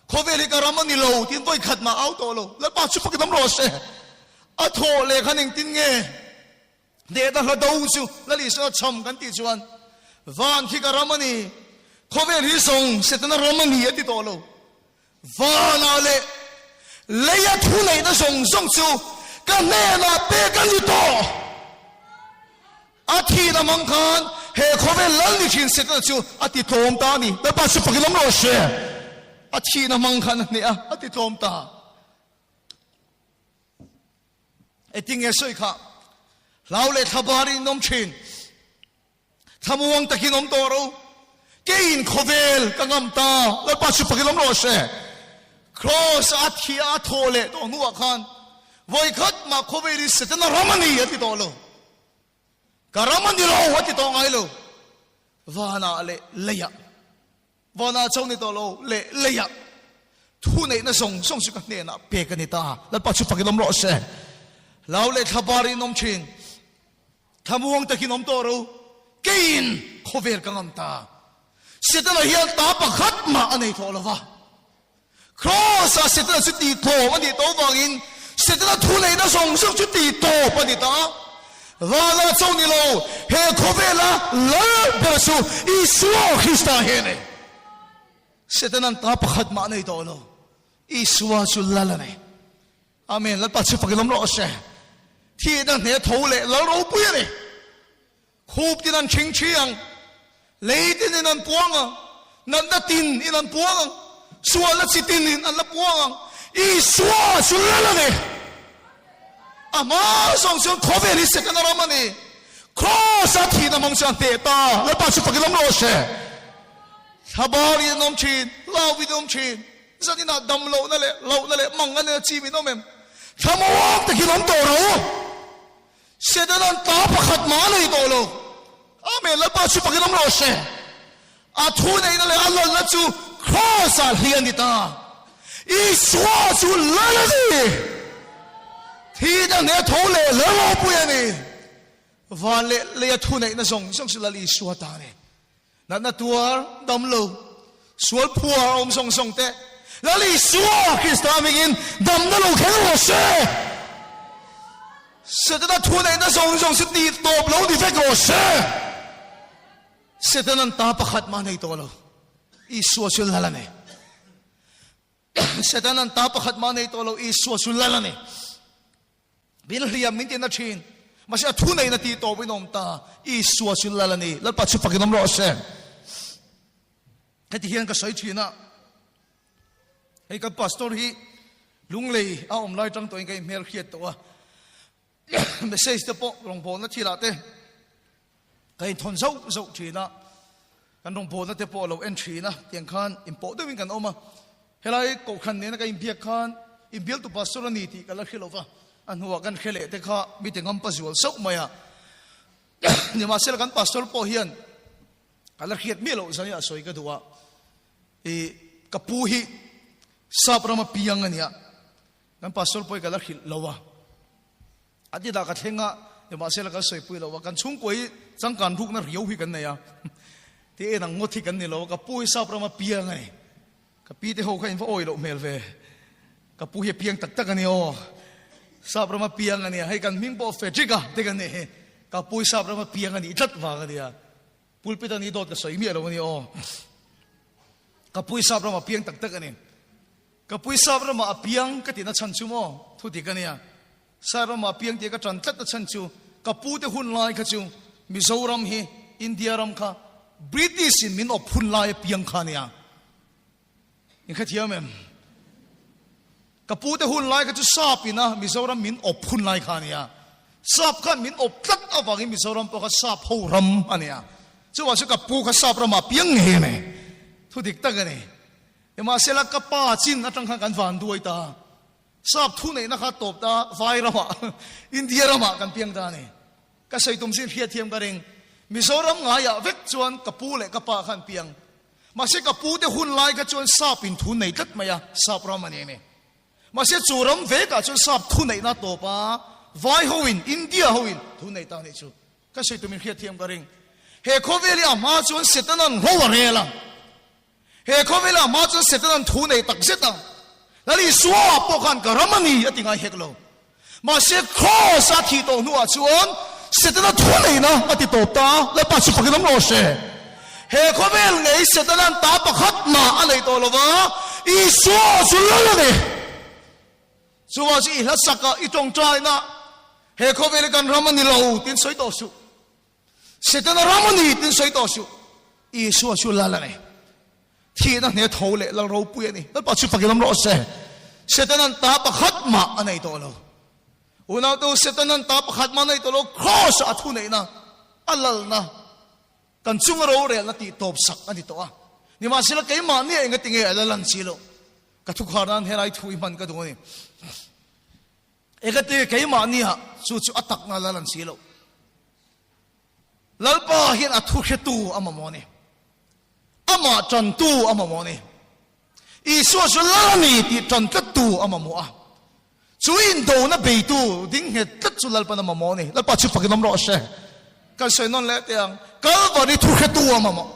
S1: Khawvel hi ka ram a ni lo tiin vawi khat mah a au tawh lo. Lalpa chu fakin awm rawh se! A thaw leh khan engtin nge? Hnehna hla do chu Lal Isua chham kan tih chuan van khi ka ram a ni, khawvel hi zawng Setana ram a ni a ti tawh lo. Vanah leh leia thuneihna zawng zawng chu ka hnenah pek a ni tawh. A thihna hmang khan he khawvel lal ni thin Setana chu a ti tlawm ta a ni. Lalpa chu fakin awm rawh se. A thihna hmang khan a hneh a, a ti tlawm ta. Engtin nge sawi kha? Hlau leh thlabar in awm thin. Thlamuang takin awm tawh ro. Keiin khawvel ka ngam ta. Lalpa chu fakin awm rawh se. Kraws a thi a thaw leh tawh hnuah khan vawikhat mah khawvel hi Setana ram a ni a ti tawh lo. Ka ram a ni lo a ti tawh ngai lo. Vanah leh leiah. Vanah cho ni tawh lo leh leiah thu neihna zawng zawng chu ka hnenah pek a ni ta. Lalpa chu fakin awm rawh se. Hlau leh thlabar in awm thin. Thlamuang takin awm tawh ro. Keiin khawvel ka ngam ta. Setana hian ta pakhat mah a nei tawh lo va. Kraws-ah Setana chu tihtlawm a nih tawh vangin Setana thu neihna zawng zawng chu tihtawp a ni ta. Vanah cho ni lo, he khawvela lal ber chu Isua Krista hi a ni. Setana'n ta pakhat mah a nei tawh lo. Isua chu lal a ni. Amen. Lalpa chu fakin awm rawh se. Thihna hneh tho leh lal ropui a ni. Khup tin an ṭhing ṭhi ang, lei tinin an puang ang, natna tin in an puang ang, sualna chi tinin an la puang ang. Isua chu lal a ni. A hma zawng chuan khawvel hi Setana ram a ni. Kraws-a thihna hmang chuan hneh ta. Lalpa chu fakin awm rawh se. Thlabar in an awm thin, lau in an awm thin. Zaninah dam lohna leh lohna leh mang a nena chim in awm em? Thlamuang takin awm tawh ro. Setana'n ta pakhat mah a nei tawh lo. Amen, Lalpa chu fakin awm rawh se. A thu neihna leh a lalna chu Kraws-ah hli a ni ta. Isua chu lal a ni. Thihna hneh tho leh lal ropui a ni. Van leh leia thu neihna zawng zawng chu Lal Isua ta a ni. Natna tuar, dam lo, sual phuar awm zawng zawng te, Lal Isua Krista hmingin damna lo kher rawh se. Setana thu neihna zawng zawng chu tih tawp lo ni vek rawh se. Setana'n ta pakhat mah nei tawh lo, Isua chu lal a ni. Setana'n ta pakhat mah nei tawh lo, Isua chu lal a ni. Min hliam min tina thin, mahse a thu neihna tih tawp in awm ta, Isua chu lal a ni. Lalpa chu fakin awm rawh se. Heti hian ka sawi thin a, hei kan pastor hi lunglei a awm lai tang tawhin ka inhmel hriat tawh a, message te pawh rawngbawlna thilah te ka inthawn zauh zauh thin a, kan rawngbawlna te pawh a lo en thin a, tiang khan inpawh deuhin kan awm a. Helai kohhran nena ka inbiak khan inbialtu pastor a ni tih ka la hre lo va, a hnuah kan hre leh te kha mite ngampa zual sauh mai a. Nimahsela kan pastor pawh hian ka la hriat miah loh zan hi a sawi ka duh a, i ka pu hi sap rama piang a nia, kan pastor pawh hi ka la hrilh lo a. A ti dah ka thleng a, nimahsela kan sawipui lo a, kan chhungkua hi changkan rukna riau hi kan nei a, ti en ang ngawt hi kan ni lo a, ka pu hi sap rama piang a ni, ka pi te ho kha in va awi loh hmel ve, ka pu hi a piang tak tak a ni aw, sap rama piang a nia, hei kan hming pawh Frederick a te kan ni hi, ka pu hi sap rama piang a nih tlat vang a nia, pulpit a ni dawt ka sawi miah lo a ni aw, ka pu hi sap rama piang tak tak a ni. Ka pui sap ramah a piang ka tihna chhan chu maw? Thu dik a nia. Sap ramah a piang tih ka tan tlatna chhan chu ka pute hun lai kha chu Mizoram hi India ram kha British in min awp hun lai a piang kha a nia. In hrethiam em? Ka pute hun lai kha chu sap in a Mizoram min awp hun lai kha a nia. Sap khan min awp tlat avangin Mizoram pawh kha sap ho ram a nia. Chuvang chu ka pu kha sap ramah a piang ngei a ni. Thu dik tak a ni. Nimahsela ka pa chin atang khan kan van duai ta. Sap thu neihna kha tawp ta vai ramah, India ramah kan piang ta a ni. Ka sawi tum sin hriatthiam ka ring. Mizoram ngaiah vek chuan ka pu leh ka pa khan piang. Mahse ka pu te hun lai kha chuan sap in thu nei tlat mai a, sap ram a ni a ni. Mahse chu ram vekah chuan sap thu neihna tawp a, vai hoin, India hoin thu nei ta a nih chu. Ka sawi tum in hriatthiam ka ring. He khawvel hi a hma chuan Setana'n ro a rel a. He khawvela hma chuan Setana'n thu nei tak zet a, Lal Isua pawh khan ka ram a ni a ti ngai hek lo. Mahse Kraws a thih tawh hnuah chuan Setana thu neihna a ti tawp ta a, Lalpa chu fakin awm rawh se. He khawvel ngei Setana'n ta pakhat mah a nei tawh lo va, Isua chu lal a ni. Chuvang chu i hlasak a, i tawngtaina, he khawvel hi kan ram a ni lo tiin sawi tawh suh. Setana ram a ni tin sawi tawh suh. Isua chu lal a ni. Thihna hne tho leh lal ropui a ni. Lalpa chu fakin awm rawh se. Setana'n ta pakhat mah a nei tawh lo. Unautu Setana'n ta pakhat mah a nei tawh lo. Kraws ah a thu neihna, a lalna, kan chunga rorelna tih tawp sak a ni tawh a. Nimahsela keimahni ah enga tinge a la lan si loh. Ka thukhar nan helai thu i hman ka duh a ni. Engati keimahni ah chu chu a takna lal an si loh. Lalpa hian a thu hretu a mamawh a ni. Amah tantu a mamawh a ni. Isua chu lal a ni tih tan tlattu a mamawh a. Chu indona beitu ding nghet tlat chu Lalpan a mamawh a ni. Lalpa chu fakin awm rawh se. Kan sawi nawn leh teh ang. Kalvari thu hretu a mamawh.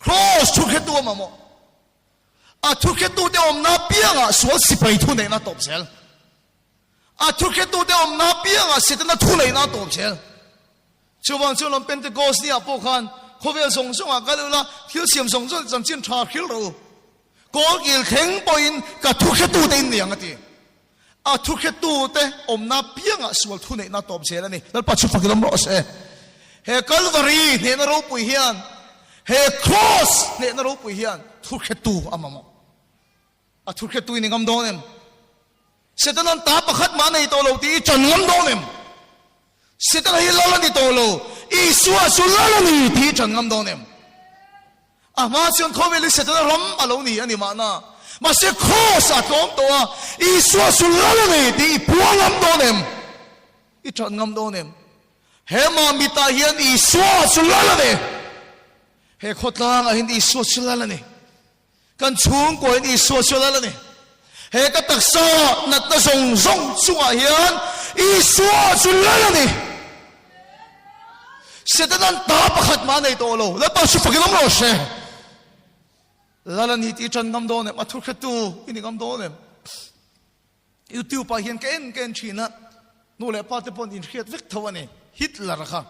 S1: Kraws thu hretu a mamawh. A thukhetute awmna apiangah sual sipai thuneihna a tawp zel. A thukhetute awmna apiangah Setana thuneihna a tawp zel. Chuvang chuan lawm Pentecost niah pawh khan khawvel zawng zawngah kal ula, thil siam zawng zawng chanchin tha hril rawh u. Kawlkil thleng pawhin ka thukhetute in ni ang a ti. A thukhetute awmna apiangah sual thuneihna a tawp zel a ni. Lalpa chu fakin awm rawh se. He Kalvari hnehna ropui hian, he Kraws hnehna ropui hian thukhetu a mamawh. A thu hriattu i ni ngam dawn em? Setana'n ta pakhat mah a nei tawh lo tih i ṭan ngam dawn em? Setana hi lal a ni tawh lo, Isua chu lal a ni tih i ṭan ngam dawn em? A hma chuan khawvel hi Setana ram a lo ni a ni mahna, mahse kraws a tlawm tawh a, Isua chu lal a ni tih i puang ngam dawn em? I ṭan ngam dawn em? He mah mitah hian Isua chu lal a ni. He khawtlangah hian Isua chu lal a ni. Kan chhungkuain Isua chu lal a ni. He ka taksa natna zawng zawng chungah hian Isua chu lal a ni. Setanan ta pakhat mah a nei tawh lo. Lalpa chu fakin awm rawh se. Lal a ni tih i ṭan ngam dawn em? A thu hretu i ni ngam dawn em? YouTube ah hian ka en ka en ṭhin a, nu leh pa te paw'n inhriat vek tho a ni. Hitler kha.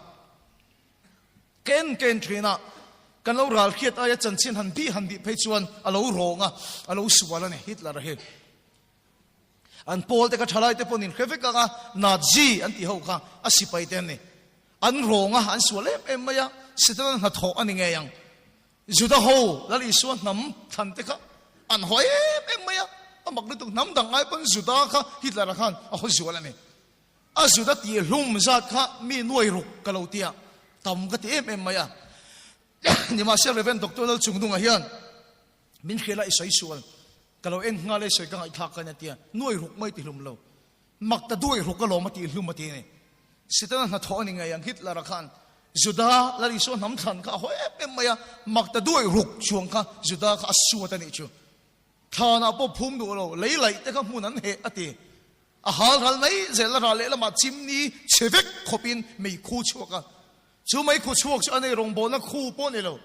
S1: Ka en ka en thin a, kan lo ral hriat aia chanchin han bih han bih phei chuan a lo rawng a, a lo sual a ni Hitler hi. An pawl te kha thalai te paw'n inhre vek ang a, Nazi an tih ho kha a sipai te an ni. An rawng a, an sual em em mai a, Setana hnathawh a ni ngei ang. Juda ho Lal Isua hnam thlan te kha an haw em em mai a, a mak lutuk hnam dang ai pawn Juda kha Hitler-a khan a haw zual a ni. A zut a tih hlum zat kha mi nuai ruk ka lo ti a, tam ka ti em em mai a. Nimahsela Rev. Doctor Lalchungnunga hian min hriat a, i sawi sual, ka lo en nghal e, sawi ka ngaihthlak khan a ti a, nuai ruk mai ti hlum lo, mak ta duai ruk alawm a tih hlum a ti a ni. Setana hnathawh a ni ngei ang Hitler-a khan Juda Lal Isua hnam thlan kha a haw em em mai a, mak ta duai ruk chuang kha Juda kha a suat a nih chu. Thlanah pawh phum duh lo, lei laih te kha hmun an heh a ti. A hal ral mai zel a ral lehlamah chimni chhe vek khawpin mei khu chhuak a. Chu mei khu chhuak chu a nei rawngbawlna khu pawh ni lo.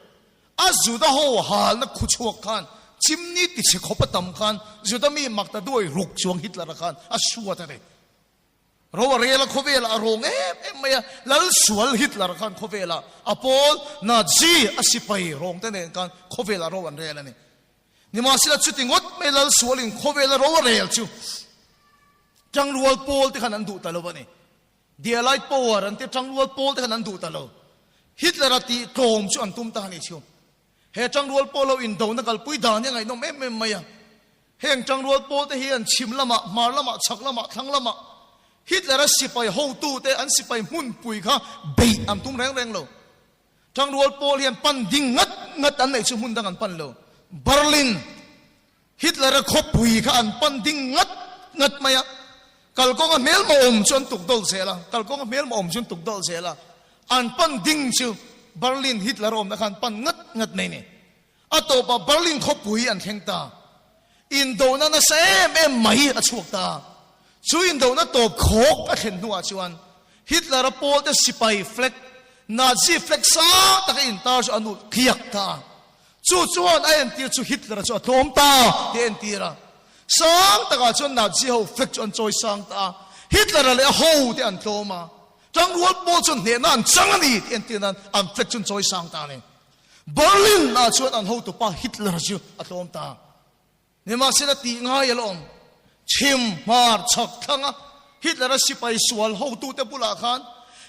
S1: A Juda ho halna khu chhuak khan chimni ti chhe khawp a tam khan Juda mi mak ta duai ruk chuang Hitler-a khan a suat a ni. Ro a rel a khawvelah a rawng em em mai a, Lal sual Hitler khan khawvelah a pawl Nazi a sipai rawng te nen khan khawvelah ro an rel a ni. Nimahsela chuti ngawt mai Lal sualin khawvela ro a rel chu Tangrual pawl te khan an duh ta lo a ni. The Allied Power an tia Tangrual pawl te khan an duh ta lo. Hitler-a tih tlawm chu an tum ta a ni chu. He Tangrual pawl ho indona kalpui dan hi a ngaihnawm em em mai a. Heng Tangrual pawl te hian chhim lamah, hmar lamah, chhak lamah, thlang lamah Hitler-a sipai hotute an sipai hmunpui kha beih an tum reng reng lo. Tangrual pawl hian pan ding ngat ngat an neih chu hmun dang an pan lo. Berlin, Hitler-a khawpui kha an pan ding ngat ngat mai a. Kalkawnga hmelma awm chu an tuk dawlh zel a, kalkawnga hmelma awm chu an tuk dawlh zel a. An pan ding chu Berlin, Hitler-a awmna kha an pan ngat ngat mai a ni. A tawpah Berlin khawpui an thleng ta. Indona nasa em em mai a chhuak ta. Chu indona tawp khawk a thlen hnuah chuan Hitler-a pawlte sipai flag, Nazi flag sang taka intar chu a nut tliak ta a. Chu chuan a entir chu Hitler-a chu a tlawm ta tih a entir a. Sang takah chuan Nazi ho flag chu an chawi sang ta a. Hitler-a leh a hote an tlawm a. Tangrual pawl chuan hnehna an chang a ni tih entir nan an flag chu an chawi sang ta a ni. Berlin ah chuan an hotupa Hitler chu a tlawm ta. Nimahsela tih ngai a la awm. Chhim, hmar, chhak, thlang a Hitler-a sipai sual hotute bulah khan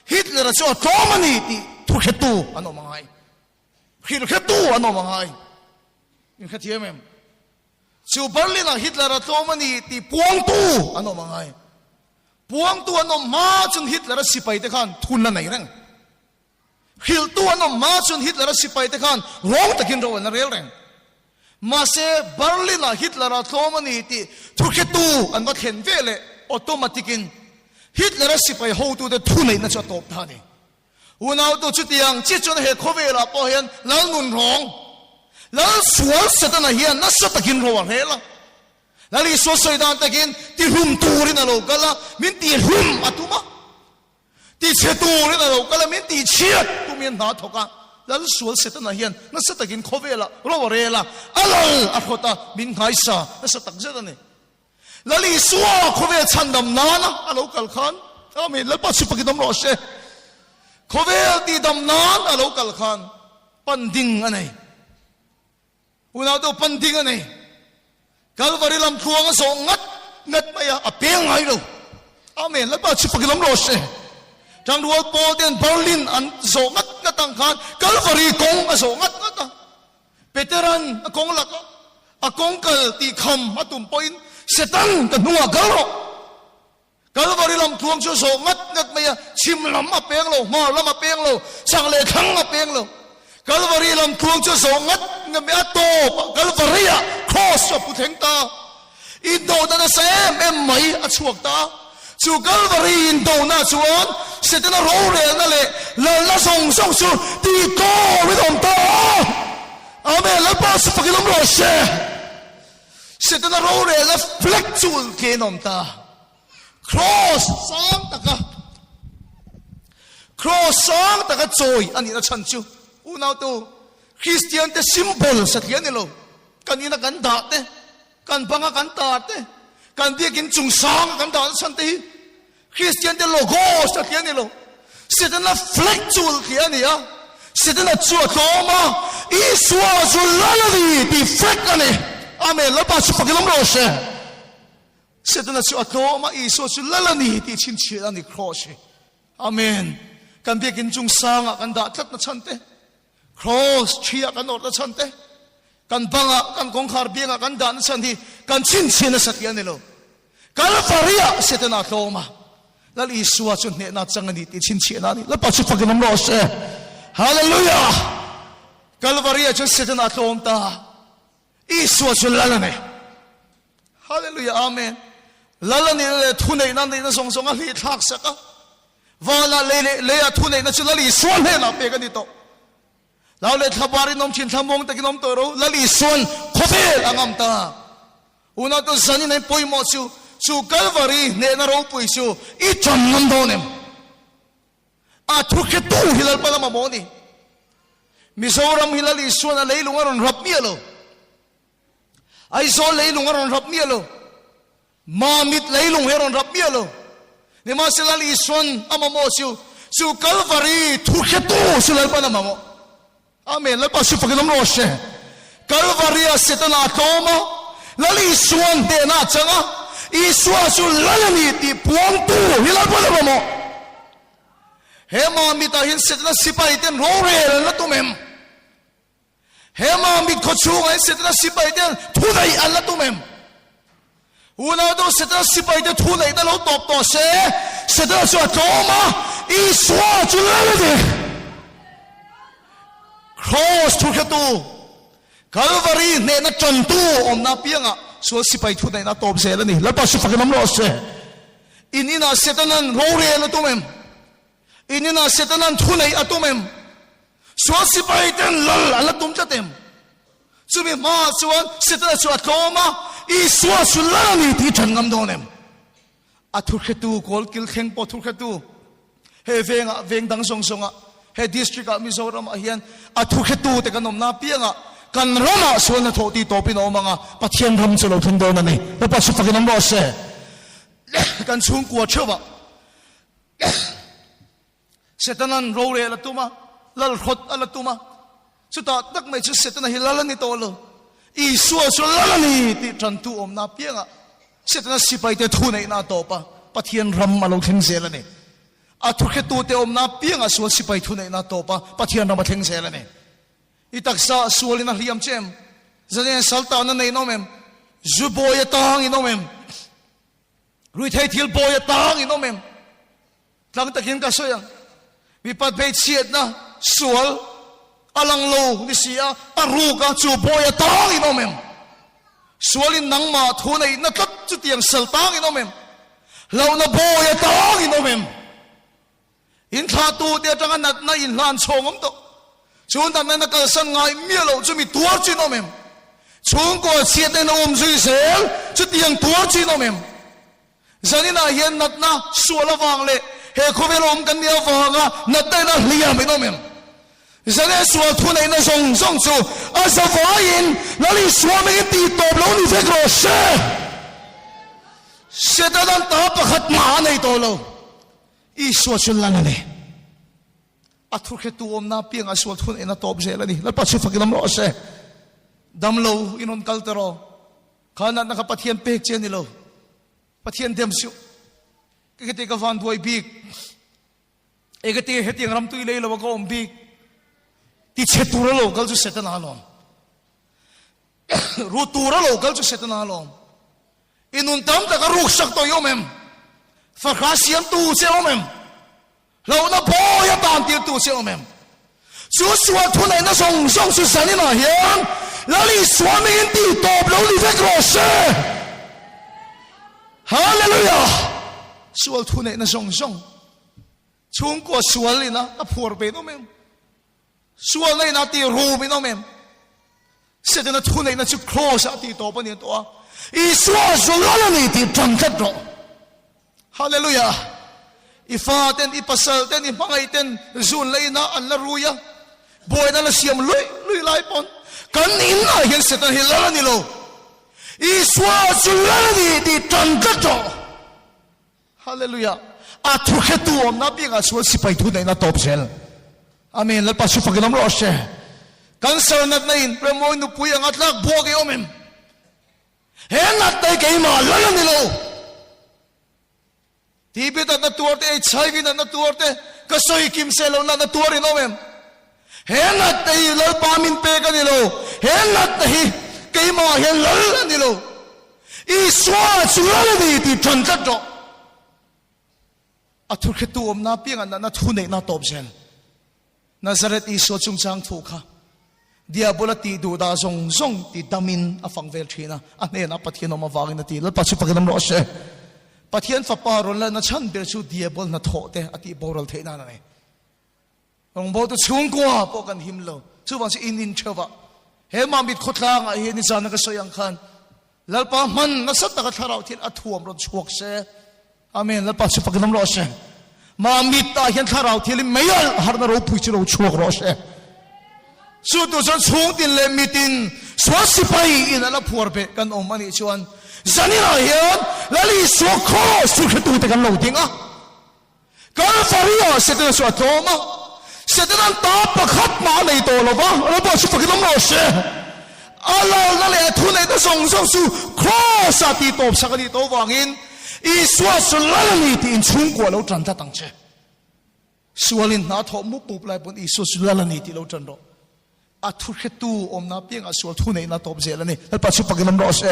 S1: Hitler-a chu a tlawm a ni tih thuhretu an awm angai. Hrilhretu an awm angai. Inhrethiam em? Chu Berlin-ah Hitler-a tlawm a ni tih puangtu an awm angai. Puangtu an awm hma chuan Hitler-a sipaite khan thun a nei reng. Hrilhtu an awm hma chuan Hitler-a sipaite khan rawng takin ro an la rel reng. Mahse, Berlin-ah Hitler-a tlawm a ni tih thuhretu an va thlen ve leh automatic-in Hitler-a sipai hotute thuneihna chu a tawp ta a ni. Unautu chutiang chi chuan he khawvelah pawh hian Lal nun rawng, Lal sual Setana hian nasa takin ro a rel a. Lal Isua sawi dan takin tihlum turin a lo kal a, min tihlum a tum a. Tichhe turin a lo kal a, min tihchhiat tumin hna thawk a, Lal sual Setana hian nasa takin khawvelah ro a rel a, a lal a hrawt a, min nghaisa nasa tak zet a ni. Lal Isua khawvel chhandam nana a lo kal khan, Amen, Lalpa chu fakin awm rawh se, khawvel tihdam nan a lo kal khan pan ding a nei. Unau deuh pan ding a nei. Kalvari lam tluang a zawh ngat ngat mai a, a peng ngai lo. Amen. Lalpa chu fakin awm rawh se. Tangrual pawl ten Berlin an zawh ngat ngat ang khan Kalvari kawng a zawh ngat ngat a. Peteran a kawng lak a. A kawng kal tih kham a tum pawhin Setan ka hnungah kal rawh. Kalvari lam tluang chu a zawh ngat ngat mai a, chhim lam a peng lo, hmar lam a peng lo, chak leh thlang a peng lo. Kalvari lam tluang chu a zawh ngat ngat mai a, tawp ah Kalvari ah Cross chu a pu thleng ta. Indona nasa em em mai a chhuak ta. Chu Kalvari indona chuan Setana rorelna leh lalna zawng zawng chu tih tawrin a awm ta a. Amen, Lalpa chu fakin awm rawh se. Setana rorelna flag chu ultliin a awm ta. Cross sang taka Cross sang taka chawi a nihna chhan chu unautu Kristian te symbol satliah a ni lo. Kan ina kan dah te, kan banga kan tar te, kan biakin chung sanga kan dahna chhan te hi Kristian te logo satliah a ni lo. Setana flag chu ultliah a ni a, Setana chu a tlawm a, Isua chu lal a ni tih flag a ni. Amen. Lalpa chu fakin awm rawh se. Setana chu a tlawm a, Isua chu lal a ni tih chhinchhiah a ni Kraws hi. Amen. Kan biakin chung sangah kan dah tlatna chhan te, Kraws ṭhiah kan awrhna chhan te, kan bangah, kan kawngkhar biangah kan dahna chhan hi kan chhinchhiah nasa tih a ni lo. Kalvari-ah Setana a tlawm a, Lal Isua chu hnehna chang a ni tih chhinchhiahna a ni. Lalpa chu fakin awm rawh se. Hallelujah! Kalvari-ah chuan Setana a tlawm ta. Isua chu Lal a ni. Hallelujah, Amen. Lal a nihna leh thuneihna neihna zawng zawng a hlih thlak sak a. Vanah lei leh leiah thuneihna chu Lal Isua hnenah pek a ni tawh. Lau leh thlabar in awm thin, thlamuang takin awm tawh ro. Lal Isuan khawvel a ngam ta. Unau tu zanin a pawimawh chu, chu Kalvari hnehna ropui chu i ṭan ngam dawn em? A thu hretu hi Lalpa lama maw ni? Mizoram hi Lal Isuan a leilung a rawn rap miah lo. Aizawl leilung a rawn rap miah lo. Mamit leilung hi a rawn rap miah lo. Nimahsela Lal Isuan a mamawh chu, chu Kalvari thu hretu chu Lalpan a mamawh. Amen. Lalpa chu fakin awm rawh se. Kalvari-a Setana a tlawm a, Lal Isuan hnehna a chang a, Isua chu Lal a ni tih puangtu hi Lalpan a mamawh. He Mamitah hian Setana sipai ten rorel an la tum em? He Mamit khaw chhungah hian Setana sipai ten thu daih an la tum em? Unau deuh Setana sipai te thu neihna lo tawp tawh se, Setana chu a tlawm a, Isua chu lal a ni. Kraws thu hretu, Kalvari hnehna tantu awmna apiangah sual sipai thu neihna a tawp zel a ni. Lalpa chu fakin awm rawh se. In inah Setana'n rorel a tum em? In inah Setana'n thu neih a tum em? Sual sipai ten lal an la tum tlat em? Chumi hmaah chuan Setana chu a tlawm a, Isua chu lal a ni tih ṭhan ngam dawn em? A thuhretu kawl kil thleng pawh thuhretu he vengah, veng dang zawng zawngah, he district-ah Mizoramah hian a thuhretu te kan awmna apiangah kan ramah sualna thawh tih tawpin a awm ang a, Pathian ram chu lo thleng dawn a ni. Lalpa chu fakin awm rawh se. Kan chhungkua theuhah Setana'n rorel a tum a, lalhrawt a la tum a. Chutah tak mai chu Setana hi lal a ni tawh lo. Isua chu lal a ni tih tantu awmna apiangah Setana sipaite thu neihna a tawp a, Pathian ram a lo thleng zel a ni. A thuhretute awmna apiangah sual sipai thu neihna a tawp a, Pathian ram a thleng zel a ni. I taksa sualin a hliam che em? Zalen saltana nei in awm em? Zu bawi atang in awm em? Ruithei thil bawi atang in awm em? Tlang takin ka sawi ang, mipat hmeichhiatna sual a lang lo ni si a, a ruk a, chu bawi a tang in awm em? Sualin nangmah thu neihna tlat chutiang sal tang in awm em? Hlauhna bawi a tang in awm em? Inthlahtute atanga natna inhlan chhawng awm tawh. Chu natna in a kalsan ngai miah loh chu mi tuar chin awm em? Chhungkaw chhiatna in a um zui zel chutiang tuar chin awm em? Zaninah hian natna sual avang leh he khawvel awm kan nih avanga natna in a hliam in awm em? Zane sual thuneihna zawng zawng chu a zavaiin Lal Isua mengin tih tawp lo ni vek rawh se. Setanan ta pakhat mah a nei tawh lo. Isua chu Lal a ni. A thuhretu awmna apiangah sual thuneihna tawp zel a ni. Lalpa chu fakin awm rawh se. Damlo in rawn kal ta rawh. Kha natna kha Pathian pek che a ni lo. Pathian dem suh. Ka heti ka van duai bik. E ka ti hetiang ram tui lei lo a ka awm bik. Ti chhe tur a lo kal chu Setana alawm. Ru tura lo kal chu Setana alawm. I nun tam taka ruksak tawh i awm em? Fahrah siamtu che awm em? Hlauhna bawi a tan tirtu che awm em? Chu sual thuneihna zawng zawng chu zaninah hian Lal Isua mingin tih tawp lo ni vek rawh se. Hallelujah! Sual thuneihna zawng zawng chhungkua sual ina a phuar ve nawm em? Sualna in a ti rum in awm em? Setana thuneihna chu Kraws ah a ti tawp a ni tawh a. Isua zulal a ni tih tan tlat rawh. Hallelujah! I fa ten, i pasal ten, i hmangaih ten zun la ina an la rui a, buaina la siam lui lui lai pawn kan in ah hian Setana hi lal a ni lo. Isua zulal a ni tih tan tlat rawh. Hallelujah! A thu hretu awmna apiangah chuan sipai thu neihna tawp zel. Amen. Lalpa chu fakin awm rawh se. Cancer natna in Remawi nupui anga tlak buak i awm em? He natna hi keimah lal a ni lo. TB natna tuar te, HIV natna tuar te, ka sawi kim se lo natna tuar in awm em? He natna hi Lalpa min pek a ni lo. He natna hi keimah hian lal a ni lo. Isua chu lal a ni tih tan tlat rawh. A thuhretu awmna apiangah natna thu neihna tawp zel. Nazareth Isua chungchang thu kha Diabola tih duh dah zawng zawng ti damin a fang vel thin a, a hnenah Pathian awm avangin a ti. Lalpa chu fakin awm rawh se. Pathian fapa rawn lanna chhan ber chu Diabol hnathawh te a tih boral theih nan a ni. Rawngbawltu chhungkua pawh kan him lo. Chuvang chu in in theuh ah he Mamit khawtlang ah hian nizan a ka sawi ang khan Lalpa hman nasa taka thlarau thil a thuam rawn chhuak se. Amen. Lalpa chu fakin awm rawh se. Mamit ah hian thlarau thil in mei alh harna ropui chu lo chhuak rawh se. Chu tu chuan chhungtin leh mitin sual sipai in a la phuar beh kan awm anih chuan zanin ah hian Lal Isua Kraws chu hretute kan lo ding a. Kalvari-ah Setana chu a tlawm a, Setana'n ta pakhat mah a nei tawh lo va, Lalpa chu fakin awm rawh se. A lalna leh a thuneihna zawng zawng chu Kraws-ah tihtawp sak a nih tawh avangin Isua chu lal a ni tih inchhungkua lo tan tlat ang che. Sualin hna thawh mup mup lai pawn Isua chu lal a ni tih lo tan rawh. A thuhretu awmna apiangah sual thuneihna tawp zel a ni. Lalpa chu pakin awm rawh se.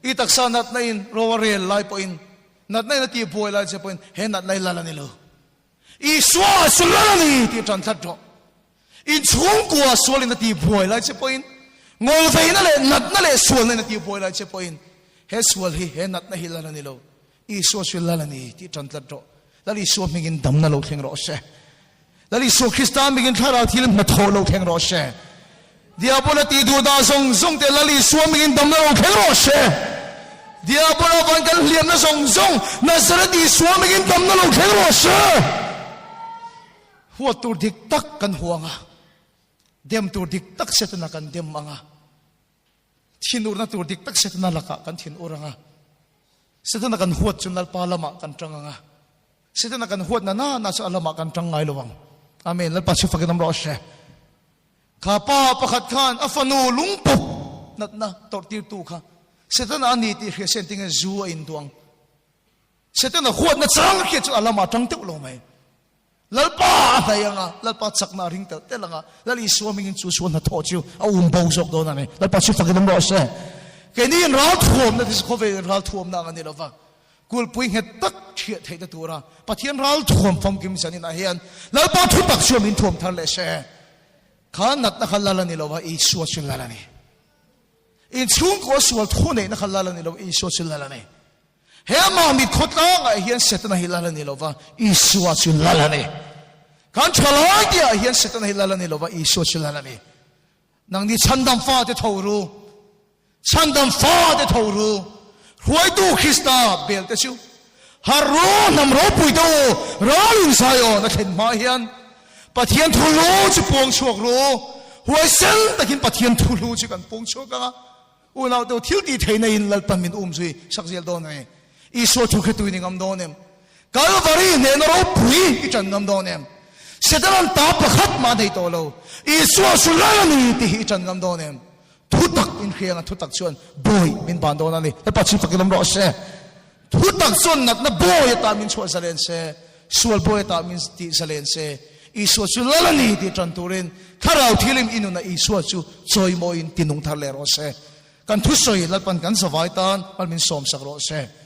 S1: I taksa natna in ro a rel lai pawhin, natna in a tih buai lai che pawhin he natna hi lal a ni lo. Isua chu lal a ni tih tan tlat rawh. In chhungkua sual in a tih buai lai che pawhin, ngawlveina leh natna leh sualna in a tih buai lai che pawhin he sual hi, he natna hi lal a ni lo. Isua chu lal a ni tih tan tlat rawh. Lal Isua hmingin damna lo thleng rawh se. Lal Isua Krista mingin thlarau thil hnathawh lo thleng rawh se. Diabola tih duh dah zawng zawng te Lal Isua mingin damna lo thleng rawh se. Diabola van kan hliamna zawng zawng Nazareth Isua mingin damna lo thleng rawh se. Huat tur dik tak kan huang a, dem tur dik tak Setana kan dem ang a, thinurna tur dik tak Setana lakah kan thinur ang a, Setana kan huat chu Lalpa lamah kan tang ang a, Setana kan huat na na na chu a lamah kan tang ngai lo ang. Amen. Lalpa chu fakin awm rawh se. Kha pa pakhat khan a fanu lungpup natna tawrh tirtu kha Setana a ni tih hria se engtin nge zu a induang. Setana huatna chang hria chu a lamah tang teuh lo mai. Lalpa a hnaih ang a, Lalpa chakna a ring telh telh ang a, Lal Isua hmingin chu sual hnathawh chu a um bo zawk dawn a ni. Lalpa chu fakin awm rawh se. Keini in ral thuamna te chu khawvel in ral thuamna ang a ni lo va, kulpui nghet tak thiah theihna tura Pathian ral thuam famkim zaninah hian Lalpa thu tak chuan min thuam thar leh se. Kha natna kha lal a ni lo va, Isua chu lal a ni. Inchhungkaw sual thu neihna kha lal a ni lo, Isua chu lal a ni. He Mamit khawtlangah hian Setana hi lal a ni lo va, Isua chu lal a ni. Kan thalai tihah hian Setana hi lal a ni lo va, Isua chu lal a ni. Nangni chhandam fate tho ru, chhandam fate tho ru, hruaitu Krista bel te chu har ru, hnam ropui te u, ral in Zion a thlen hma hian Pathian thu lu chu puang chhuak ru, huaisen takin Pathian thu lu chu kan puang chhuak ang a. Unau deuh thil tih theihna in Lalpan min um zui sak zel dawn a ni. Isua thu khe tui ni ngam dawn em? Kalvari hnehna ropui i ṭan ngam dawn em? Setanan ta pakhat mah nei tawh lo. Isua su lal a ni tih hi i ṭan ngam dawn em? Thu tak in hriang a, thu tak chuan bawi min ban dawn a ni. Lalpa chu fakin awm rawh se. Thu tak chuan natna bawi atan min chhuah zalen se, sual bawi atan min tih zalen se. Isua chu lal a ni tih tan turin Thlarau Thilim i nunah Isua chu chawimawiin tinung thar leh rawh se. Kan thusawi Lalpan kan zavai tan mal min sawmsak rawh se.